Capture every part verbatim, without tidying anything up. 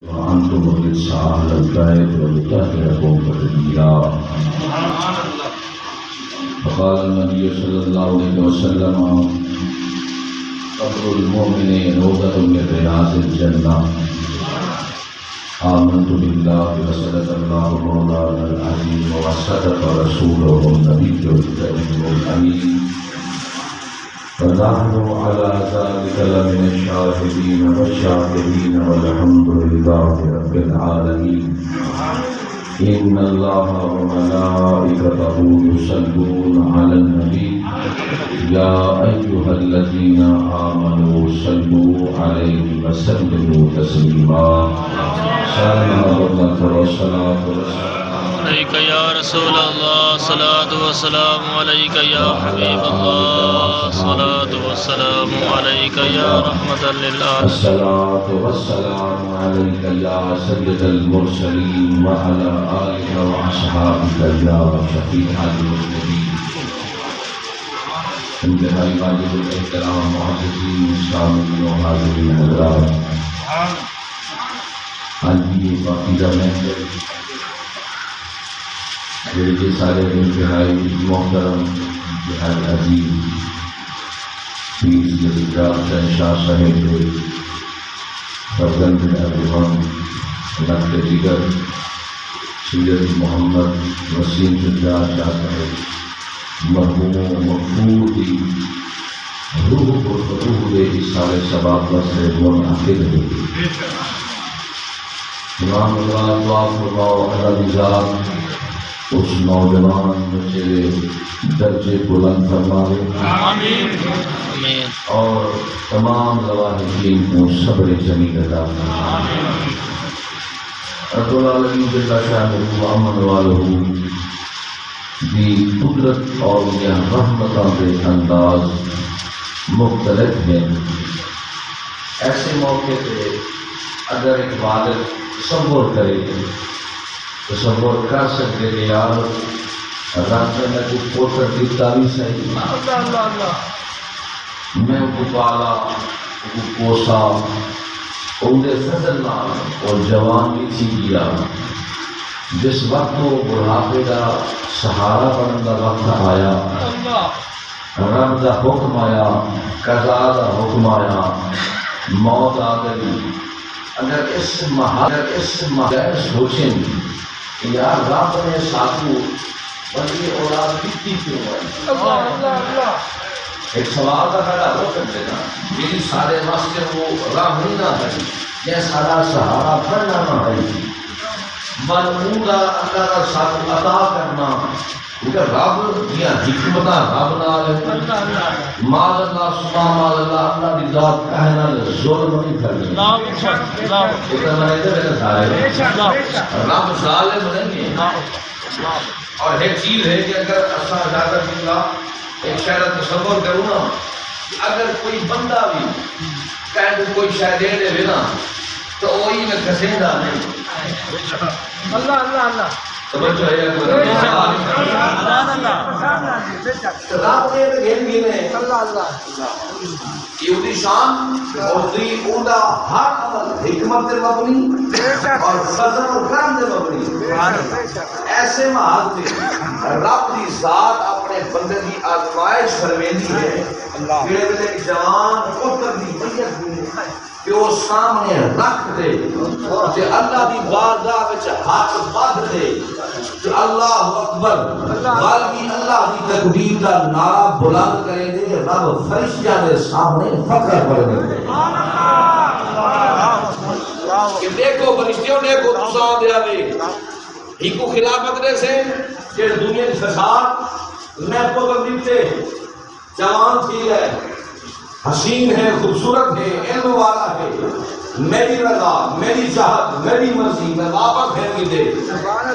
وأنتم الرجس أهل البيت ويطهركم تطهيرا. فقال النبي صلى الله عليه وسلم: قبر المؤمن روضة من رياض الجنة. آمنت بالله وصدق الله مولانا العظيم وصدق رسوله النبي الكريم الأمين. ونحن على ذلك لمن الشاهدين والشاكرين والحمد لله رب العالمين. إن الله وملائكته يصلون على النبي، يا أيها الذين آمنوا صلوا عليه وسلموا تسليما. سارے محبت نال پڑھو، الصلاة والسلام عليك يا رسول الله، الصلاة والسلام عليك يا حبيب الله، الصلاة والسلام عليك يا رحمة للعالمين. الصلاة والسلام عليك يا سيد المرسلين وعلى آلك وأصحابك يا شفيع المذنبين. انتہائی واجب الاحترام معززین، سامعین و حاضرین حضرات، اڄ دی اے پاکیزہ محفل، جیڑھی کہ سارے انتہائی محترم، انتہائی عزیز پیر سید اقرار حسین شاہ صاحب دے فرزند ارجمند، رکھ جگر سید محمد وسیم سجاد شاہ صاحب مرحوم و مغفور دی روح پر روح دے اصحاب ثواب واسطے منعقد ہوئی۔ امام اللہ دعا فرماؤ، اللہ دی ذات اس نوجوان بچے دے درجے بلند فرماوے۔ آمین۔ اور تمام لواحقین کوں صبر جمیل عطا فرماوے۔ رب العالمین جل شانہ و امن والہ دی قدرت اور اوندیاں رحمتاں دے انداز مختلف ہن۔ ایسے موقع تے اگر ایک والد تصور کرے، تصور کر سڳدے کہ یار، رب نے میکوں پتر ݙتا وی سہی، اللہ، اللہ، اللہ۔ میں اوکوں پالا، اوکوں پوسا، اوندے فضل نال او جوان وی تھی ڳیا۔ جس وقت او بڑھاپے دا سہارا بݨݨ دا وقت آیا، اللہ۔ رب دا حکم آیا، قضا دا حکم آیا، موت آ ڳئی۔ اگر اس محل، اگر اس محل سوچیں کہ یار، رب نے ساکوں وݙی اولاد ݙتی کیوں ہے؟ اللہ، اللہ، اللہ۔ ایک سوال دا پیدا ہو سڳدے نا، جیڑھی سارے واسطے وہ راہ نہیں نہ ہے، یا سارا سہارا بݨݨا نہ ہے، بل اوندا اللہ دا ساکوں عطا کرݨا، کیونکہ رب دیاں حکمتاں رب نال ہن۔ معاذ اللہ، سبحان اللہ، اللہ دی ذات کہیں نال ظلم نہیں کردی۔ اللہ اکبر، اللہ اکبر۔ اتنا میں ادھر ہے سارے۔ بے شک، بے شک۔ رب ظالم نہیں ہے۔ اللہ اکبر، اللہ اکبر۔ اور ایک چیز ہے کہ اگر اساں اجازت دیندا، ایک شے دا تصور کروں نا، کہ اگر کوئی بندہ بھی کہیں کوں کوئی شے ݙے ݙیوے نا، تو او ایویں گھسیندا نہیں۔ اللہ، اللہ، اللہ۔ توجہ ہے یا کوئی؟ بے شک۔ سبحان اللہ۔ بے شک۔ رب نے تے گھن گھنے۔ اللہ، اللہ۔ یہ اوندی شان، اوندی، اوندا ہر عمل حکمت تے مبنی، بے شک، اور فضل اور کرم تے مبنی۔ بے شک۔ ایسے محل تے رب دی ذات اپنے بندے دی آزمائش کرویندی ہے۔ اللہ۔ جڑے ویلے جوان پتر دی میت ہوندی ہے، پیو سامنے رکھ تے، تے اللہ دی بارگاہ وچ ہتھ ٻدھ تے، تے اللہ اکبر، ول وی اللہ دی تکبیر دا نعرہ بلند کریندے، رب فرشتیاں دے سامنے فخر کریندے۔ کہ ݙیکھو فرشتیو، ݙیکھو تساں آندے آوے، ہکو خلافت ݙیسے، جیڑھے دنیا دی فساد، میں پتر ݙتے، جوان تھی ڳئے، حسین ہے، خوبصورت ہے، علم والا ہے، میری رضا، میری چاہت، میری مرضی، میں واپس گھن گھدے۔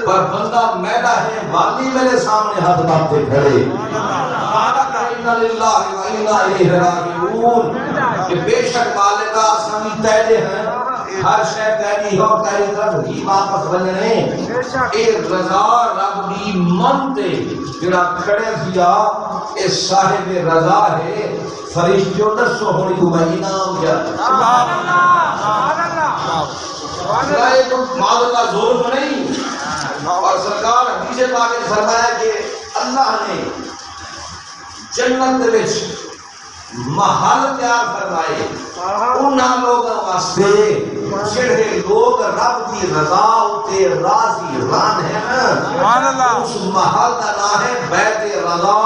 پر بندہ میݙا ہے، والی میݙے سامنے ہتھ ٻدھ تے کھڑے۔ انا للہ و انا الیہ راجعون۔ کہ بے شک مالکا، اساں وی تیݙے ہیں، ہر شے تیݙی ہے، تیݙی طرف ہی واپس ونڄݨے۔ اے رضا رب دی من تے جڑا کھڑے تھیا، اے صاحب رضا ہے۔ فرشتیو، ݙسو ہݨ ایکوں میں انعام کیا ݙیواں؟ سبحان اللہ، سبحان اللہ۔ ظاہر ہے کہ معاذ اللہ ظلم نہیں۔ اور سرکار حدیث پاک وچ فرمایا کہ اللہ نے جنت دے وچ محل تیار فرمائے انہاں لوگاں واسطے جڑے لوگ رب دی رضا اتے راضی ران ہیں۔ سبحان اللہ۔ اس محل دا نام ہے بیت رضا۔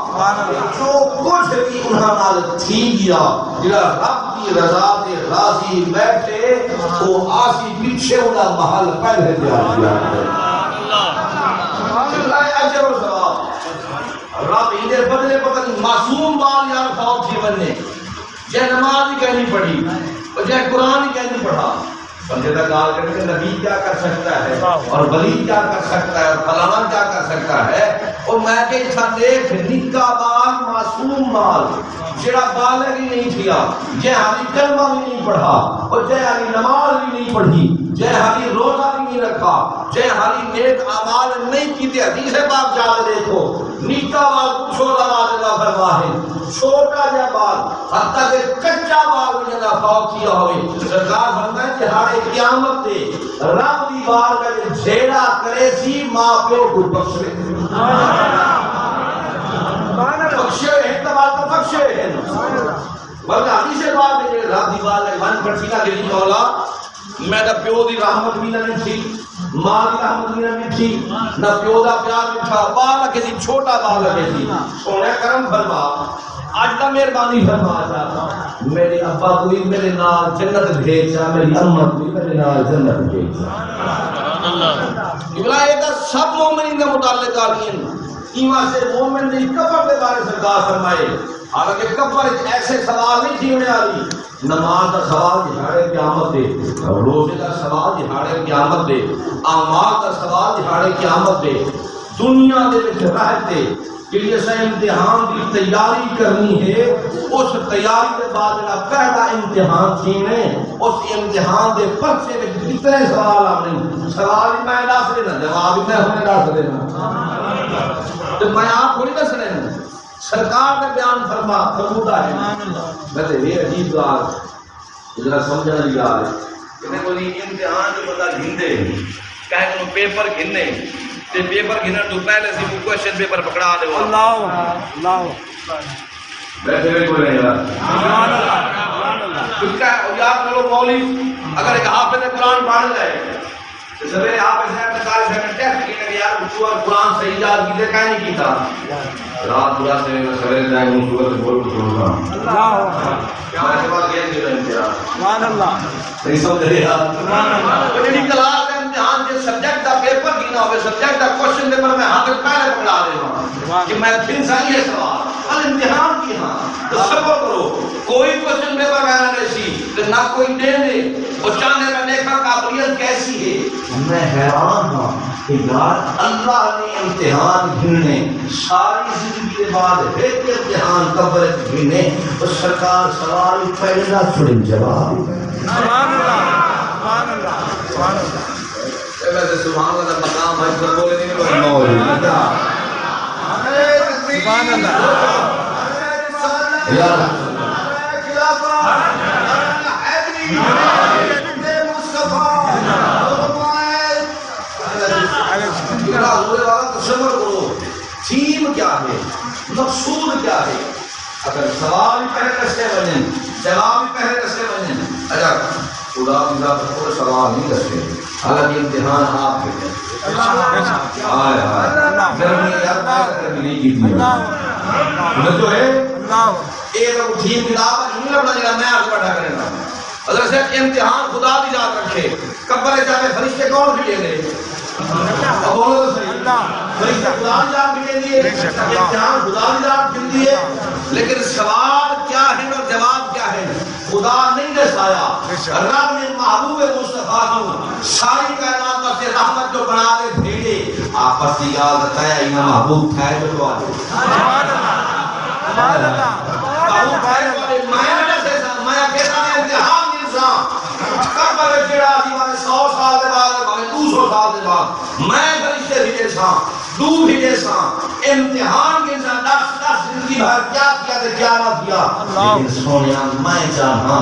سبحان اللہ۔ جو کچھ بھی انہاں نال تھی گیا، جڑا رب دی رضا تے راضی بیٹھے، او آسی پچھے، اوندا محل پہلے تیار کیا۔ اللہ۔ اللہ اجر و ثواب۔ رب ایندے بدلے پتہ نہیں، معصوم ٻال یار فوت تھی ونڄے، جے نماز ہی کہیں نہیں پڑھی، اور جے قرآن ہی کہیں نہیں پڑھا، بندے دا ڳالھ کرے کہ نبی کیا کر سکتا ہے اور ولی کیا کر سکتا ہے اور فلانا کیا کر سکتا ہے۔ اور میں کہ اتھا دیکھ، نکا ٻال، معصوم ٻال، جڑا بالغ ہی نہیں تھیا، جے حالی کلمہ بھی نہیں پڑھا، اور جے حالی نماز بھی نہیں پڑھی، جے حالی روزہ بھی نہیں رکھا، جے حالی نیک اعمال نہیں کیتے، حدیث پاک جا کے دیکھو، نکا ٻال پچھو نماز دا فرما ہے، چھوٹا جا ٻال، حتیٰ کہ کچا ٻال بھی جدا فوت تھیا ہوئے، سرکار فرمائے کہ ہاڑے قیامت دے رب دی بارگاہ وچ جھیڑا کرے سی، ماں پیو کوں بخشے۔ بخشے ہوئے ہن، تاں بخشے ہوئے ہن۔ ورنہ حدیث پاک وچ رب دی بارگاہ وچ ونڄ پرچی نہ ݙیندی، مولا، میݙا پیو دی رحمت بھی نہ ݙٹھی، ماں دی رحمت بھی نہ ݙٹھی، نہ پیو دا پیار ݙٹھا، ٻال اڳے سی، چھوٹا ٻال اڳے سی۔ سوہݨے کرم فرما، اڄ دا مہربانی فرما چا، میݙے ابا کوں وی میݙے نال جنت بھیج چا، میݙی اماں کوں وی میݙے نال جنت بھیج چا۔ قبلہ، اے تاں سب مومنین دے متعلق ڳالھیں ہن۔ ایں واسطے مومن دی قبر دے بارے سرکار فرمائے، حالانکہ قبر وچ ایسے سوال نہیں تھیوݨے آلی۔ نماز دا سوال دھیاڑے قیامت دے، روزے دا سوال دھیاڑے قیامت دے، اعمال دا سوال دھیاڑے قیامت دے۔ دنیا دے وچ رہ تے جیڑھی اساں امتحان دی تیاری کرنی ہے، اس تیاری دے بعد جیڑھا پہلا امتحان تھیوݨے، اس امتحان دے پرچے وچ کتنے سوال آوݨے؟ سوال ہی میں ݙس ݙینا، جواب ہی میں ہݨ ݙس ݙینا۔ تے میں آپ تھوڑی ݙسݨے۔ سرکار دا بیان فرما، فرمودا ہے۔ سبحان اللہ۔ میں تے اے عجیب ڳالھ، ذرا سمجھݨ دی ڳالھ ہے۔ کہیں کوں امتحان جو بندہ گھندے، کہیں کوں پیپر گھنے، تے پیپر گھنݨ توں پہلے سی کوئی کوئسچن پیپر پکڑا ݙیو۔ اللہ، اللہ۔ بیٹھے ہوئے کون ہیں یار؟ سبحان اللہ، سبحان اللہ۔ کیونکہ یار چلو مولوی اگر ایک حافظ قرآن پڑھ لے، تے سویرے آپ اس نے اپنے قاری صاحب نے ٹیسٹ کیتے کہ یار، تو قرآن صحیح یاد کیتے، کہیں نہیں کیتا۔ رات پورا سے میں سویرے جائے ہوں، صبح سے بول کے سنوں گا۔ اللہ اکبر۔ میں جواب دیا کہ میں تیرا سبحان اللہ۔ نہیں سمجھ رہے یار۔ سبحان اللہ۔ تو جڑی کلاس کا امتحان، جس سبجیکٹ دا پیپر گھنا ہوئے، سبجیکٹ دا کوشچن پیپر میں ہاتھ پہلے پکڑا دے ہاں کہ میں پھر سا یہ سوال، الامتحان کی ہاں، تو صبر کرو، کوئی کوشچن پیپر میں نہ سی، تے نہ کوئی ݙیندے۔ او چاہندے میں ݙیکھاں قابلیت کیسی ہے۔ میں حیران ہاں کہ یار، اللہ نے امتحان گھننے، ساری زندگی دے بعد ہک امتحان قبر وچ گھنے، او سرکار سوال وی پہلے نہ سݨے، جواب وی پہلے۔ سبحان اللہ، سبحان اللہ، سبحان اللہ۔ اے ویسے سبحان اللہ دا مقام ہے، پر بولے نہیں، پر مولا۔ سبحان اللہ۔ یار۔ تھیم کیا ہے؟ مقصود کیا ہے؟ اگر سوال ہی پہلے ݙسے ونڄن، جواب ہی پہلے ݙسے ونڄن، اچھا، خدا دی ذات کوئی سوال نہیں ݙسے، حالانکہ امتحان آپ ہے۔ ہائے ہائے، گرمی یار، میں گرمی نہیں کی تھی۔ سمجھو ہے؟ اے تو ٹھیک کتاب نہیں لبھنا جڑا میں آپ پڑھا کرنا۔ اگر صرف امتحان خدا دی ذات رکھے، قبر وچ جاوے، فرشتے کون کھڑے نے؟ اب بولو تو صحیح۔ اللہ۔ فرشتے خدا دی ذات کھڑے دیے، بے شک، اللہ۔ امتحان خدا دی ذات کھڑی ہے۔ لیکن سوال کیا ہے اور جواب کیا ہے؟ خدا نہیں ݙسایا۔ بے شک۔ رب نے محبوب مصطفیٰ کو ساری کائنات واسطے رحمت جو بݨا کے بھیجے، آپس دی ڳالھ بتایا، اینا محبوب تھئے جو تہاݙے۔ سبحان اللہ۔ سبحان اللہ۔ محبوب تھئے جو تہاݙے۔ میں نہ ݙسے سا، میں کہنا میں امتحان گھنساں۔ قبر وچ جڑا سی، بھاویں سو سال دے بعد، بھاویں ݙو سو سال دے بعد، میں فرشتے بھیجے ساں، ݙو بھیجے ساں، امتحان گھنساں، ݙس، ݙس زندگی بھر کیا کیا تے کیا نہ کیا۔ اللہ۔ لیکن سوہݨیا، میں چاہاں،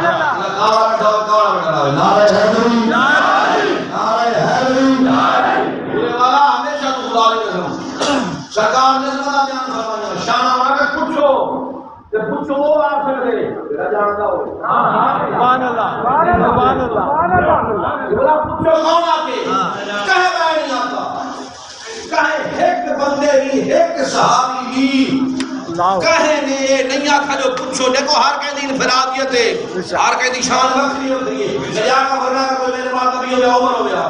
سبحان اللہ۔ نعرہ ڈھول کون بٹھا رہا ہے؟ نعرہ حیدری۔ نعرہ حیدری۔ میرے والا ہمیشہ تو خدا کی قسم۔ سرکار نے بڑا بیان فرمایا، شانہ مارا پوچھو۔ تے پچھو او آ سڳدے جیڑھا ڄاݨدا ہووے۔ سبحان اللہ، سبحان اللہ۔ بولا پچھو کون آ کے؟ کہیں میں نہیں آتا۔ کہیں ہک بندے دی، ہک صحابی دی، اللہ۔ کہیں نے اے نہیں آکھا جو پچھو۔ ݙیکھو ہر کہیں دی انفرادیت ہے، بے شک۔ ہر کہیں دی شان وکھری ہوندی ہے۔ دریا کا ورنہ کا کوئی میرے ماں نبی ہویا، عمر ہویا،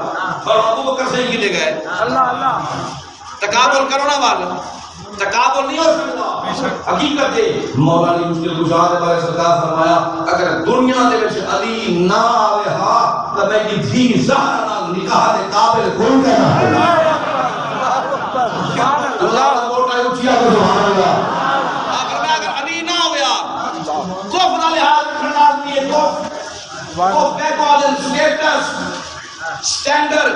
اور ابو بکر صحیح کیتے ڳئے۔ اللہ، اللہ۔ تکابر کرو نا ول، تکابر نہیں ہو سکدا۔ حقیقت ہے، مولا علی مشکل کشا دے بارے سرکار فرمایا، اگر دنیا دے وچ علی نہ آوے ہا تاں میری دھی زہرا نال نکاح دے قابل کوئی نہ ہو۔ اللہ دا ووٹ ہے، اچیا آکھو سبحان اللہ۔ آخر میں اگر علی نہ ہویا، کفر دا لحاظ رکھݨ لازمی ہے، کفر، کفر کہہ کو آدھن، سٹیٹس، سٹینڈرڈ،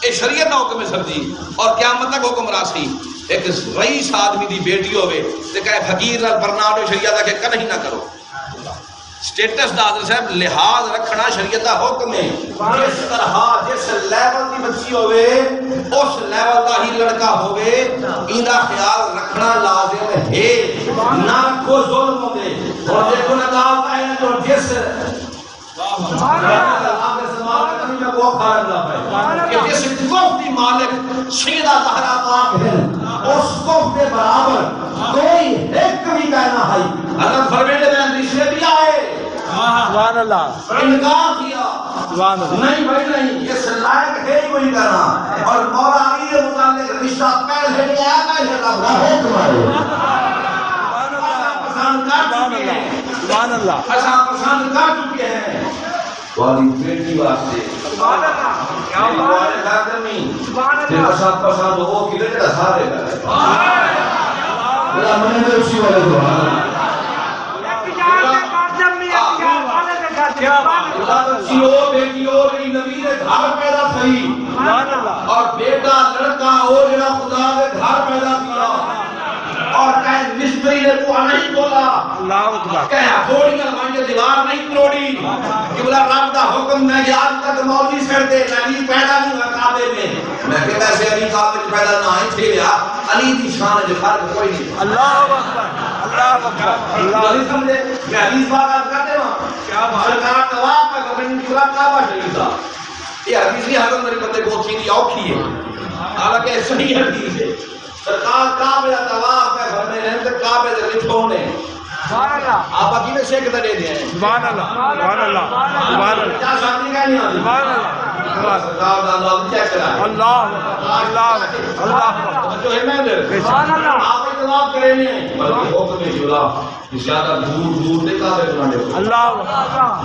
اے شریعت دا حکم ہے سر جی، اور قیامت تک حکم راسی۔ ایک رئیس آدمی دی بیٹی ہوے تے کہے فقیر نال برناڈو، شریعت آکھے کدی نہ کرو۔ سٹیٹس دا حضرت صاحب لحاظ رکھݨا شریعت دا حکم ہے۔ جس طرح، جس لیول دی بچی ہوے، اس لیول دا ہی لڑکا ہوے، ایندا خیال رکھݨا لازم ہے۔ نہ رکھو، ظلم ہوندے۔ ہݨ ݙیکھو نا، ڳالھ تاں ہے جو جس سبحان اللہ۔ آپ نے سلمان کا کمی میں وہ کھا رہا ہے کہ جس کف دی مالک سیدہ زہرا پاک ہے، اس کف دے برابر کوئی ہک بھی کائنا ہے۔ حضرت فرمیندے میں اندیشے بھی آئے۔ سبحان اللہ۔ انکار کیا۔ سبحان اللہ۔ نہیں بھائی نہیں، اس لائق ہے ہی کوئی کرنا۔ اور مولا علی دے متعلق رشتہ پہلے نہیں آیا، پہلے رب دا حکم ہے۔ اساں پسند کر چکے ہیں۔ سبحان اللہ۔ اساں پسند کر چکے ہیں۔ تہاݙی بیٹی واسطے۔ سبحان اللہ۔ کیا بات ہے۔ سبحان اللہ۔ تے اساں پسند او کیتے جیڑھا سارے کرے۔ بڑا من دے اسی والے سبحان اللہ۔ اللہ بخشی او بیٹی او جیڑھی نبی دے گھر پیدا تھئی۔ سبحان اللہ۔ اور بیٹا لڑکا او جیڑھا خدا دے گھر پیدا تھیا۔ اور کہیں مستری نے بوہا نہیں کھولا۔ اللہ اکبر۔ کہیں ہتھوڑی نال ونڄ کے دیوار نہیں تروڑی۔ قبلہ رب دا حکم، میں یاد تک مولوی سر دے علی پیدا نہیں ہوا کعبے میں۔ میں کہ ویسے علی کعبے وچ پیدا نہ ہی تھیا، علی دی شان وچ فرق کوئی نہیں۔ اللہ اکبر، اللہ اکبر، اللہ۔ نہیں سمجھے؟ میں حدیث بار عرض کر دیواں۔ کیا بات۔ سرکار طواف پہ کرن، قبلہ کعبہ شریف دا۔ یہ حدیث نہیں، حضرت میرے بندے کو تھی نہیں اوکھی ہے، حالانکہ صحیح حدیث ہے۔ سرکار کعبے دا طواف پہ فرمیندے ہن تے کعبے دے وچ ہوندے۔ سبحان اللہ۔ آپاں کیویں سکھ تے ݙیہدے ہیں۔ سبحان اللہ، سبحان اللہ، سبحان اللہ۔ کیا شادی کا نہیں آندی؟ سبحان اللہ۔ سرکار دا انداز چیک کرا۔ اللہ، اللہ، اللہ۔ توجہ ہے میں دے۔ سبحان اللہ۔ آپ ہی طواف کرے نے، بلکہ حکم شورا۔ زیادہ دور دور دے کعبے بݨا ݙیو۔ اللہ۔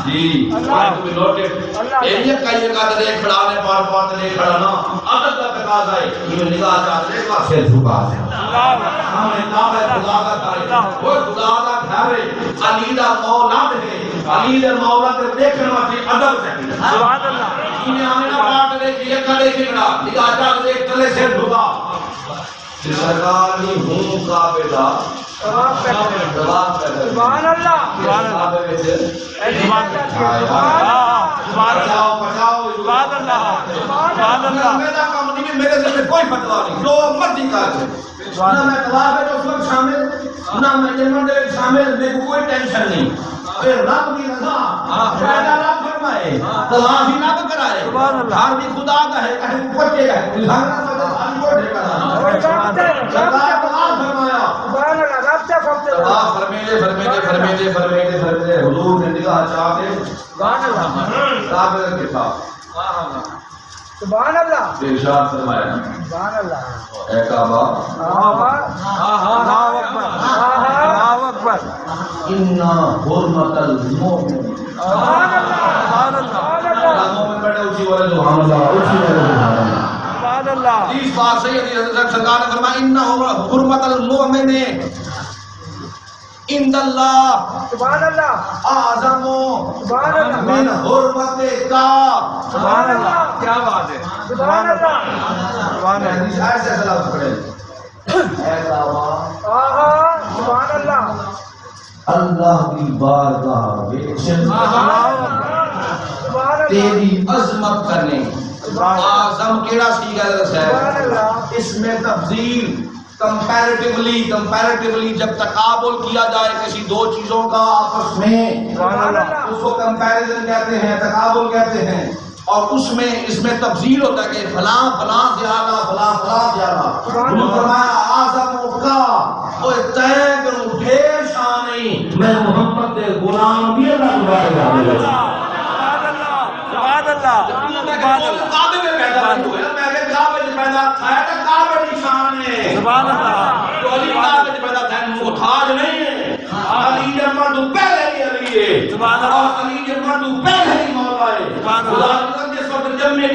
جی، اللہ۔ پوائنٹ پہ نوٹڈ۔ اللہ۔ اے یکا یکا تے ݙیکھ کھڑا نے، پار پار تے ݙیکھ کھڑا نا۔ ادب دا تقاضا ہے، ایویں نگاہ چا تے ݙیکھ، سر جھکا تے۔ اللہ۔ سامݨے کعبہ خدا دا گھر ہے۔ اللہ۔ او خدا دا گھر ہے، علی دا مولد ہے، علی دے مولد دے ݙیکھݨ واسطے ادب چاہیدا۔ سبحان اللہ۔ ایویں آویں نا پار تے ݙیکھ، یکا ݙیکھ کھڑا، نگاہ چا تے ݙیکھ، تلے سر جھکا۔ تے سرکار دی ہوں کعبے دا طواف پیدا۔ سبحان اللہ۔ کعبے وچ۔ سبحان اللہ۔ پچاؤ، پچاؤ۔ سبحان اللہ۔ سبحان اللہ۔ میرا کم نہیں، میرے ذمہ کوئی فتویٰ نہیں، جو مرضی کر لے۔ نہ میں طواف وچ اس وقت شامل، نہ میں جنم دے وچ شامل، میرے کو کوئی ٹینشن نہیں۔ اے رب دی رضا، ہاں۔ پیدا رب فرمائے، ہاں۔ طواف ہی رب کرائے۔ سبحان اللہ۔ گھر بھی خدا دا ہے، کہیں کو پچے ہے، انسان نہ سوچے، ساری کو ٹھیکا نہ۔ سبحان اللہ۔ سرکار طواف فرمایا۔ سبحان اللہ، رب تے سب تے۔ طواف فرمیندے، فرمیندے، فرمیندے، فرمیندے، فرمیندے، حضور نے نگاہ چا کے سبحان اللہ۔ کعبے دا کتاب۔ ہاں، ہاں، ہاں۔ سبحان اللہ۔ ارشاد فرمایا۔ سبحان اللہ۔ اے کعبہ۔ ہاں، ہاں۔ ہاں، ہاں، اللہ اکبر۔ ہاں، ہاں۔ اللہ اکبر۔ ان حرمت المؤمن۔ سبحان اللہ۔ سبحان اللہ۔ مومن بیٹھے اچھی بولے سبحان اللہ، اچھی بولے سبحان اللہ۔ سبحان اللہ۔ حدیث پاک صحیح، حدیث سرکار نے فرمایا، ان حرمت المؤمن عند اللہ۔ سبحان اللہ۔ اعظم۔ سبحان اللہ۔ من حرمت کا۔ سبحان اللہ۔ کیا بات ہے۔ سبحان اللہ۔ سبحان اللہ۔ حدیث ایسے سلام پڑھے۔ اے کعبہ۔ آہا، سبحان اللہ۔ اللہ دی بارگاہ وچ۔ سبحان اللہ۔ تیری عظمت کنے۔ سبحان اللہ۔ اعظم کیڑا صیغہ ہے؟ سبحان اللہ۔ اس میں تفضیل، کمپیریٹیولی، کمپیریٹیولی جب تقابل کیا جائے کسی دو چیزوں کا آپس میں، سبحان اللہ۔ اس کو کمپیریزن کہتے ہیں، تقابل کہتے ہیں۔ اور اس میں، اس میں تفضیل ہوتا ہے کہ فلاں، فلاں زیادہ، فلاں، فلاں زیادہ۔ سبحان اللہ۔ انہوں فرمایا، اعظم کا، اوہ تیں کنوں ڈھیر شان نہیں، میں محمد دے غلام دی اللہ دوبارے جانے لگا۔ سبحان اللہ، سبحان اللہ، سبحان اللہ۔ کعبے میں پیدا نہیں ہویا، میں کہ کعبے میں پیدا تھا، تو کعبے دی شان ہے۔ سبحان اللہ۔ جو علی کعبے میں پیدا تھا، محتاج نہیں ہے۔ علی جمن توں پہلے ہی علی ہے۔ سبحان اللہ۔ اور علی جمن توں پہلے ہی مولا ہے۔ سبحان اللہ۔ خدا اکبر جس وقت جمے،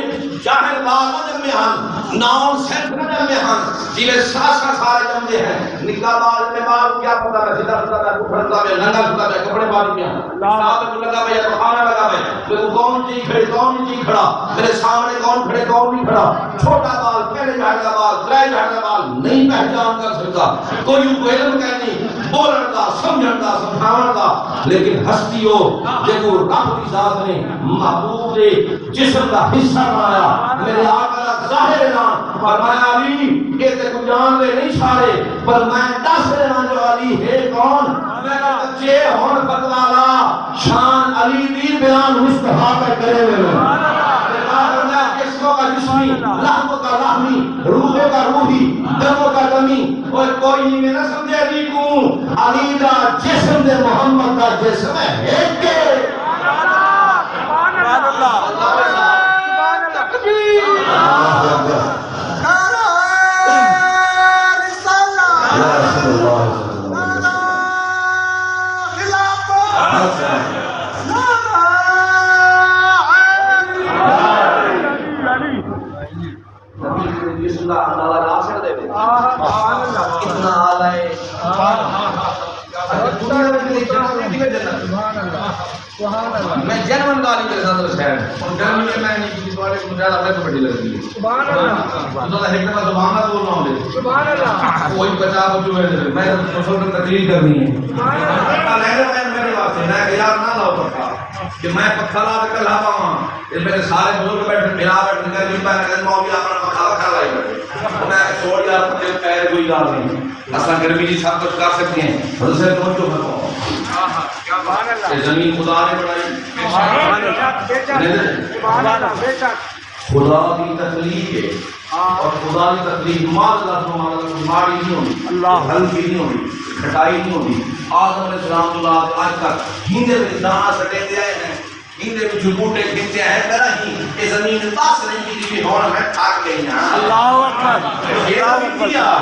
جاہل بال نہ جمے ہن، نان سینس نہ جمے ہن، جیویں ساسا سارے جمدے ہیں۔ نکا بال جمے، بال کیا پتہ میں سیدھا سدا میں، اٹھن دا میں، ننگا سدا میں، کپڑے پاڑی میں۔ اللہ۔ صاحب کو لگا میں، پخانا لگا میں، میرے کو کون چیز کھڑے، کون نہیں چیز کھڑا، میرے سامنے کون کھڑے، کون نہیں کھڑا۔ چھوٹا بال، پہلے جھاڑ دا بال، ترے جھاڑ دا بال نہیں پہچان کر سکدا۔ کوئی اونکوں علم کائنی بولݨ دا، سمجھݨ دا، سمجھاوݨ دا، لیکن ہستی او جیکوں رب دی ذات نے محبوب دے جسم دا حصہ بݨایا۔ میرے آقا دا ظاہر اعلان، فرمایا، علی، اے تے کوں ڄاݨدے نہیں سارے، پر میں ݙس ݙیواں جو علی ہے کون۔ میرا بچے ہݨ فتویٰ لا، شان علی دی بیان مصطفیٰ پہ کرے ویندے۔ تے آخر میں جسم کا جسمی، لحم کا لحمی، روح کا روحی، دم کا دمی۔ اوئے کوئی ایویں نہ سمجھے علی کوں، علی دا جسم تے محمد دا جسم ہک ہے۔ سبحان اللہ۔ سبحان اللہ۔ کتنا اعلیٰ ہے۔ اچھا، دنیا میں بھی نہیں جنت، نہیں جنت۔ میں جنون ڳالھ ہی کرساں تو شاید۔ ہن گرمی ہے، میں نہیں کیتی، تہاݙے کوں زیادہ میکوں وݙی لڳدی ہے۔ سبحان اللہ۔ تساں تاں ہک دفعہ سبحان اللہ بولݨا ہوندے۔ سبحان اللہ۔ کوئی بچا بچو ہے، میں تو سوچ کر تقریر کرنی ہے۔ سبحان اللہ۔ میں میرے واسطے، میں کہ یار نہ لاؤ پکا، کہ میں پکا لا کے کلھا پاواں۔ تے میرے سارے بزرگ ٻیٹھن، بھرا ٻیٹھن، میں بھی پہلے کہندے، مولوی اپݨا پکا وکھا لائی ٻیٹھے۔ میں چھوڑ یار، پکے پیر کوئی ڳالھ نہیں۔ اساں گرمی دی سب کچھ کر سڳدے ہیں۔ حضور صاحب توجہ فرماؤ۔ سبحان اللہ۔ اے زمین خدا نے بݨائی۔ سبحان اللہ۔ سبحان اللہ۔ خدا دی تخلیق ہے۔ اور خدا دی تخلیق مال اللہ سبحانہ و تعالیٰ ماڑی نہیں ہوندی۔ اللہ۔ ہلکی نہیں ہوندی۔ کھٹائی نہیں ہوندی۔ آدم علیہ السلام تو لاد اج تک ہیندے وچ دانا سٹیندے آئے ہیں۔ ایندے وچوں ٻوٹے کھنچے ہیں، طرح ہی اے زمین بس نہیں کیتی، ہݨ میں تھک ڳئی ہاں۔ اللہ اکبر۔ اے اللہ اکبر۔ کیا؟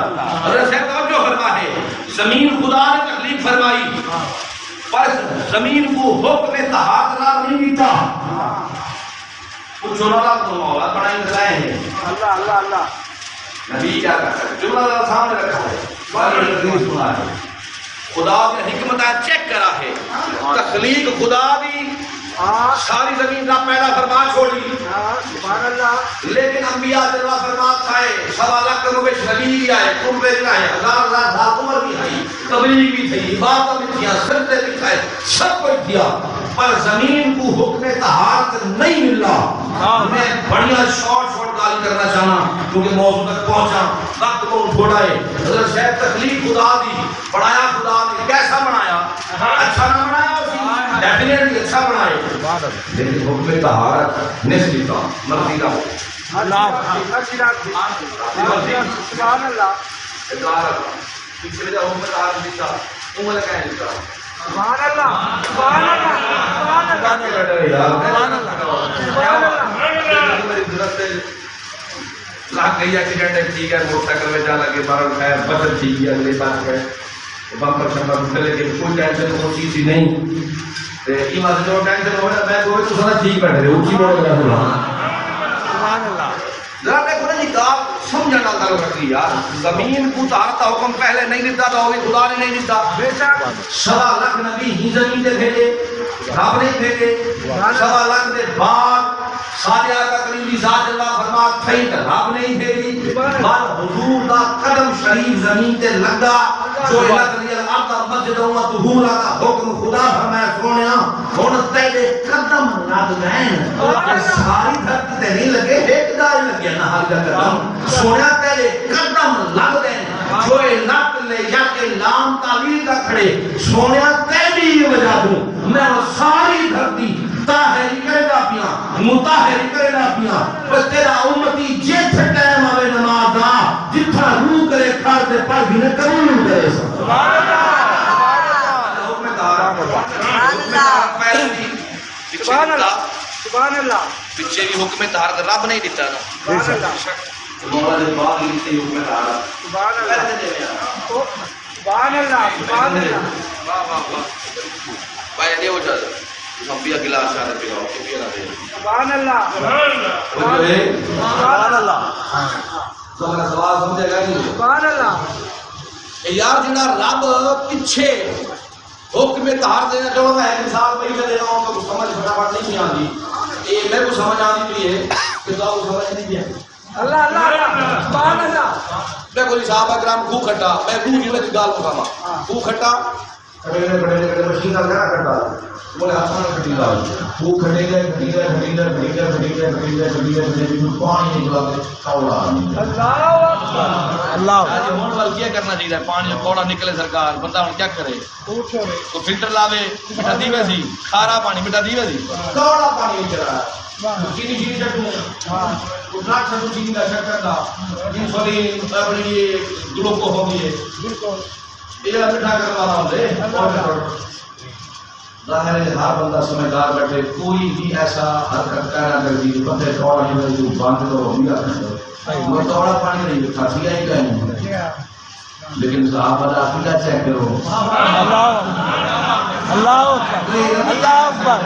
حضرت صاحب توجہ فرما ہے، زمین خدا نے تخلیق فرمائی، پر زمین کو حکم طہارت نہ نہیں دیتا۔ پچھو نہ، رب تو مولا بݨائی لائے ہیں۔ اللہ، اللہ، اللہ۔ نبی کیا کرتا ہے؟ جملہ ذرا سامنے رکھا ہے۔ بارے حدیث سنا ہے۔ خدا نے حکمتاں چیک کرا ہے۔ تخلیق خدا دی، ہاں۔ ساری زمین دا پیدا فرما چھوڑی۔ ہاں، سبحان اللہ۔ لیکن انبیاء جلوہ فرما تھائے، سوا لکھ دے وچ نبی بھی آئے، قربے بھی آئے، ہزار ہزار سال عمر بھی آئی، تبلیغ بھی تھئی، عبادت بھی تھیا، سجدے بھی تھائے، سب کچھ تھیا، پر زمین کو حکم طہارت نہیں ملا۔ ہاں۔ میں بڑیاں شارٹ شارٹ ڳالھ کرنا چاہنا کیونکہ موضوع تک پہنچا، وقت بہت تھوڑا ہے۔ حضرت صاحب، تخلیق خدا دی، بݨایا خدا نے، کیسا بݨایا؟ اچھا نہ بݨایا اسی؟ ڈیفینیٹلی اچھا بݨایا۔ لیکن حکم طہارت نہیں دیتا، مرضی دا ہو۔ اللہ۔ سبحان اللہ۔ طہارت۔ پچھلے دا حکم طہارت دیتا، عمر کہیں دیتا۔ سبحان اللہ، سبحان اللہ، سبحان اللہ۔ سبحان اللہ۔ سبحان اللہ۔ میری ضرورت ہے۔ لڳ ڳئی ایکسیڈنٹ، ٹھیک ہے، موٹر سائیکل وچ جا لڳے، پر خیر بچت تھی ڳئی، اڳلے بچ ڳئے۔ بمپر شمپر ٹوٹے، لیکن کوئی ٹینشن کوئی چیز ہی نہیں۔ تے ایویں جو ٹینشن ہووے نا، میں کوئی تو سارا ٹھیک بیٹھے رہے، اچھی بول رہا ہوں۔ سبحان اللہ۔ ذرا میں کوئی نہیں، ڳالھ سمجھݨ نال تعلق رکھدی یار۔ زمین کو طہارت دا حکم پہلے نہیں ݙتا، تو وہ بھی خدا نے نہیں ݙتا۔ بے شک۔ سوا لکھ نبی ہی زمین تے بھیجے، رب نے بھیجے۔ سوا لکھ دے بعد ساݙے آقا کریم دی ذات جلوہ فرما تھئی تے رب نے ہی بھیجی۔ بل حضور دا قدم شریف زمین تے لڳا، جو الارض مسجدا و طہورا دا حکم خدا فرمایا، سوہݨیا، ہݨ تیݙے قدم لڳ ڳئن۔ ساری دھرتی تے نہیں لڳے، ہک دا ہی لڳیا نہ ہر دا قدم۔ سوہݨیا، تیݙے قدم لڳ ڳئن۔ جو اے لت لے یا اے لام تعلیل دا کھڑے، سوہݨیا، تیݙی وجہ توں میں ساری دھرتی طاہری کریندا پیاں، مطہری کریندا پیاں۔ بس تیݙا امتی جتھ ٹائم آوے نماز دا، جتھاں روح کرے کھڑ تے پڑھ گھنے قبول کرے سا۔ سبحان اللہ۔ حکم طہارت۔ سبحان اللہ۔ پہلے بھی پچھے سبحان اللہ۔ ݙتا۔ سبحان اللہ۔ پچھے بھی حکم طہارت رب نے ہی ݙتا نا۔ سبحان اللہ۔ مولا دے بعد ہی ݙتے حکم طہارت۔ سبحان اللہ۔ پہلے دے دے۔ او، سبحان اللہ، سبحان اللہ۔ واہ، واہ، واہ۔ بھائی، ݙیو اجازت۔ تساں پیا گلاس چا تے پیو، کہ پیا نہ دے۔ سبحان اللہ۔ سبحان اللہ۔ سبحان اللہ۔ تو میرا سوال سمجھے گا نہیں؟ سبحان اللہ۔ اے یار، جڑا رب پچھے حکم طہارت دینا چاہو، میں ایک مثال پئی میں دینا ہوں، تو سمجھ فٹافٹ نہیں آندی۔ اے میرے کو سمجھ آندی پئی ہے، کہ تو سمجھ نہیں پیا۔ اللہ، اللہ، اللہ۔ سبحان اللہ۔ میں کوئی صحابہ کرام کھو کھٹا، میں کھو جی میں گال مکاما۔ کھو کھٹا۔ کھٹے نے، کھٹے نے، کھٹے مشین نال کیا کھٹا؟ بولے ہاتھ نال کھٹی دا۔ کھو کھٹے نے، کھٹی نے، کھٹی نے، کھٹی نے، کھٹی نے، کھٹی نے، کھٹی نے، پانی نکلا تے کوڑا نکلا۔ اللہ اکبر۔ اللہ۔ اڄ ہݨ ول کیا کرنا چاہیے؟ پانی جو کوڑا نکلے سرکار، بندہ ہݨ کیا کرے؟ اٹھو رے۔ کوئی فلٹر لاوے، مٹھا تھی ویسی، کھارا پانی مٹھا تھی ویسی۔ کوڑا پانی وچ رہا۔ واہ۔ چینی شینی چٹوں۔ ہاں۔ کوئی ڈرگ سٹوں چینی دا، شکر دا۔ انسولین، اپݨی یہ گلوکوز ہوندی ہے۔ بالکل۔ یہ مٹھا کرن والا ہوندے۔ اللہ۔ ظاہر ہے ہر بندہ سمجھدار بیٹھے، کوئی بھی ایسا حرکت کائنا کردی جو بندے کوڑا نہیں، جو بند کرو، ہم کیا کرو۔ میں کوڑا پانی نہیں لکھا، سی آئی کہیں نہیں۔ جی ہاں۔ لیکن صحابہ دا عقیدہ چیک کرو۔ اللہ، اللہ اکبر، اللہ اکبر،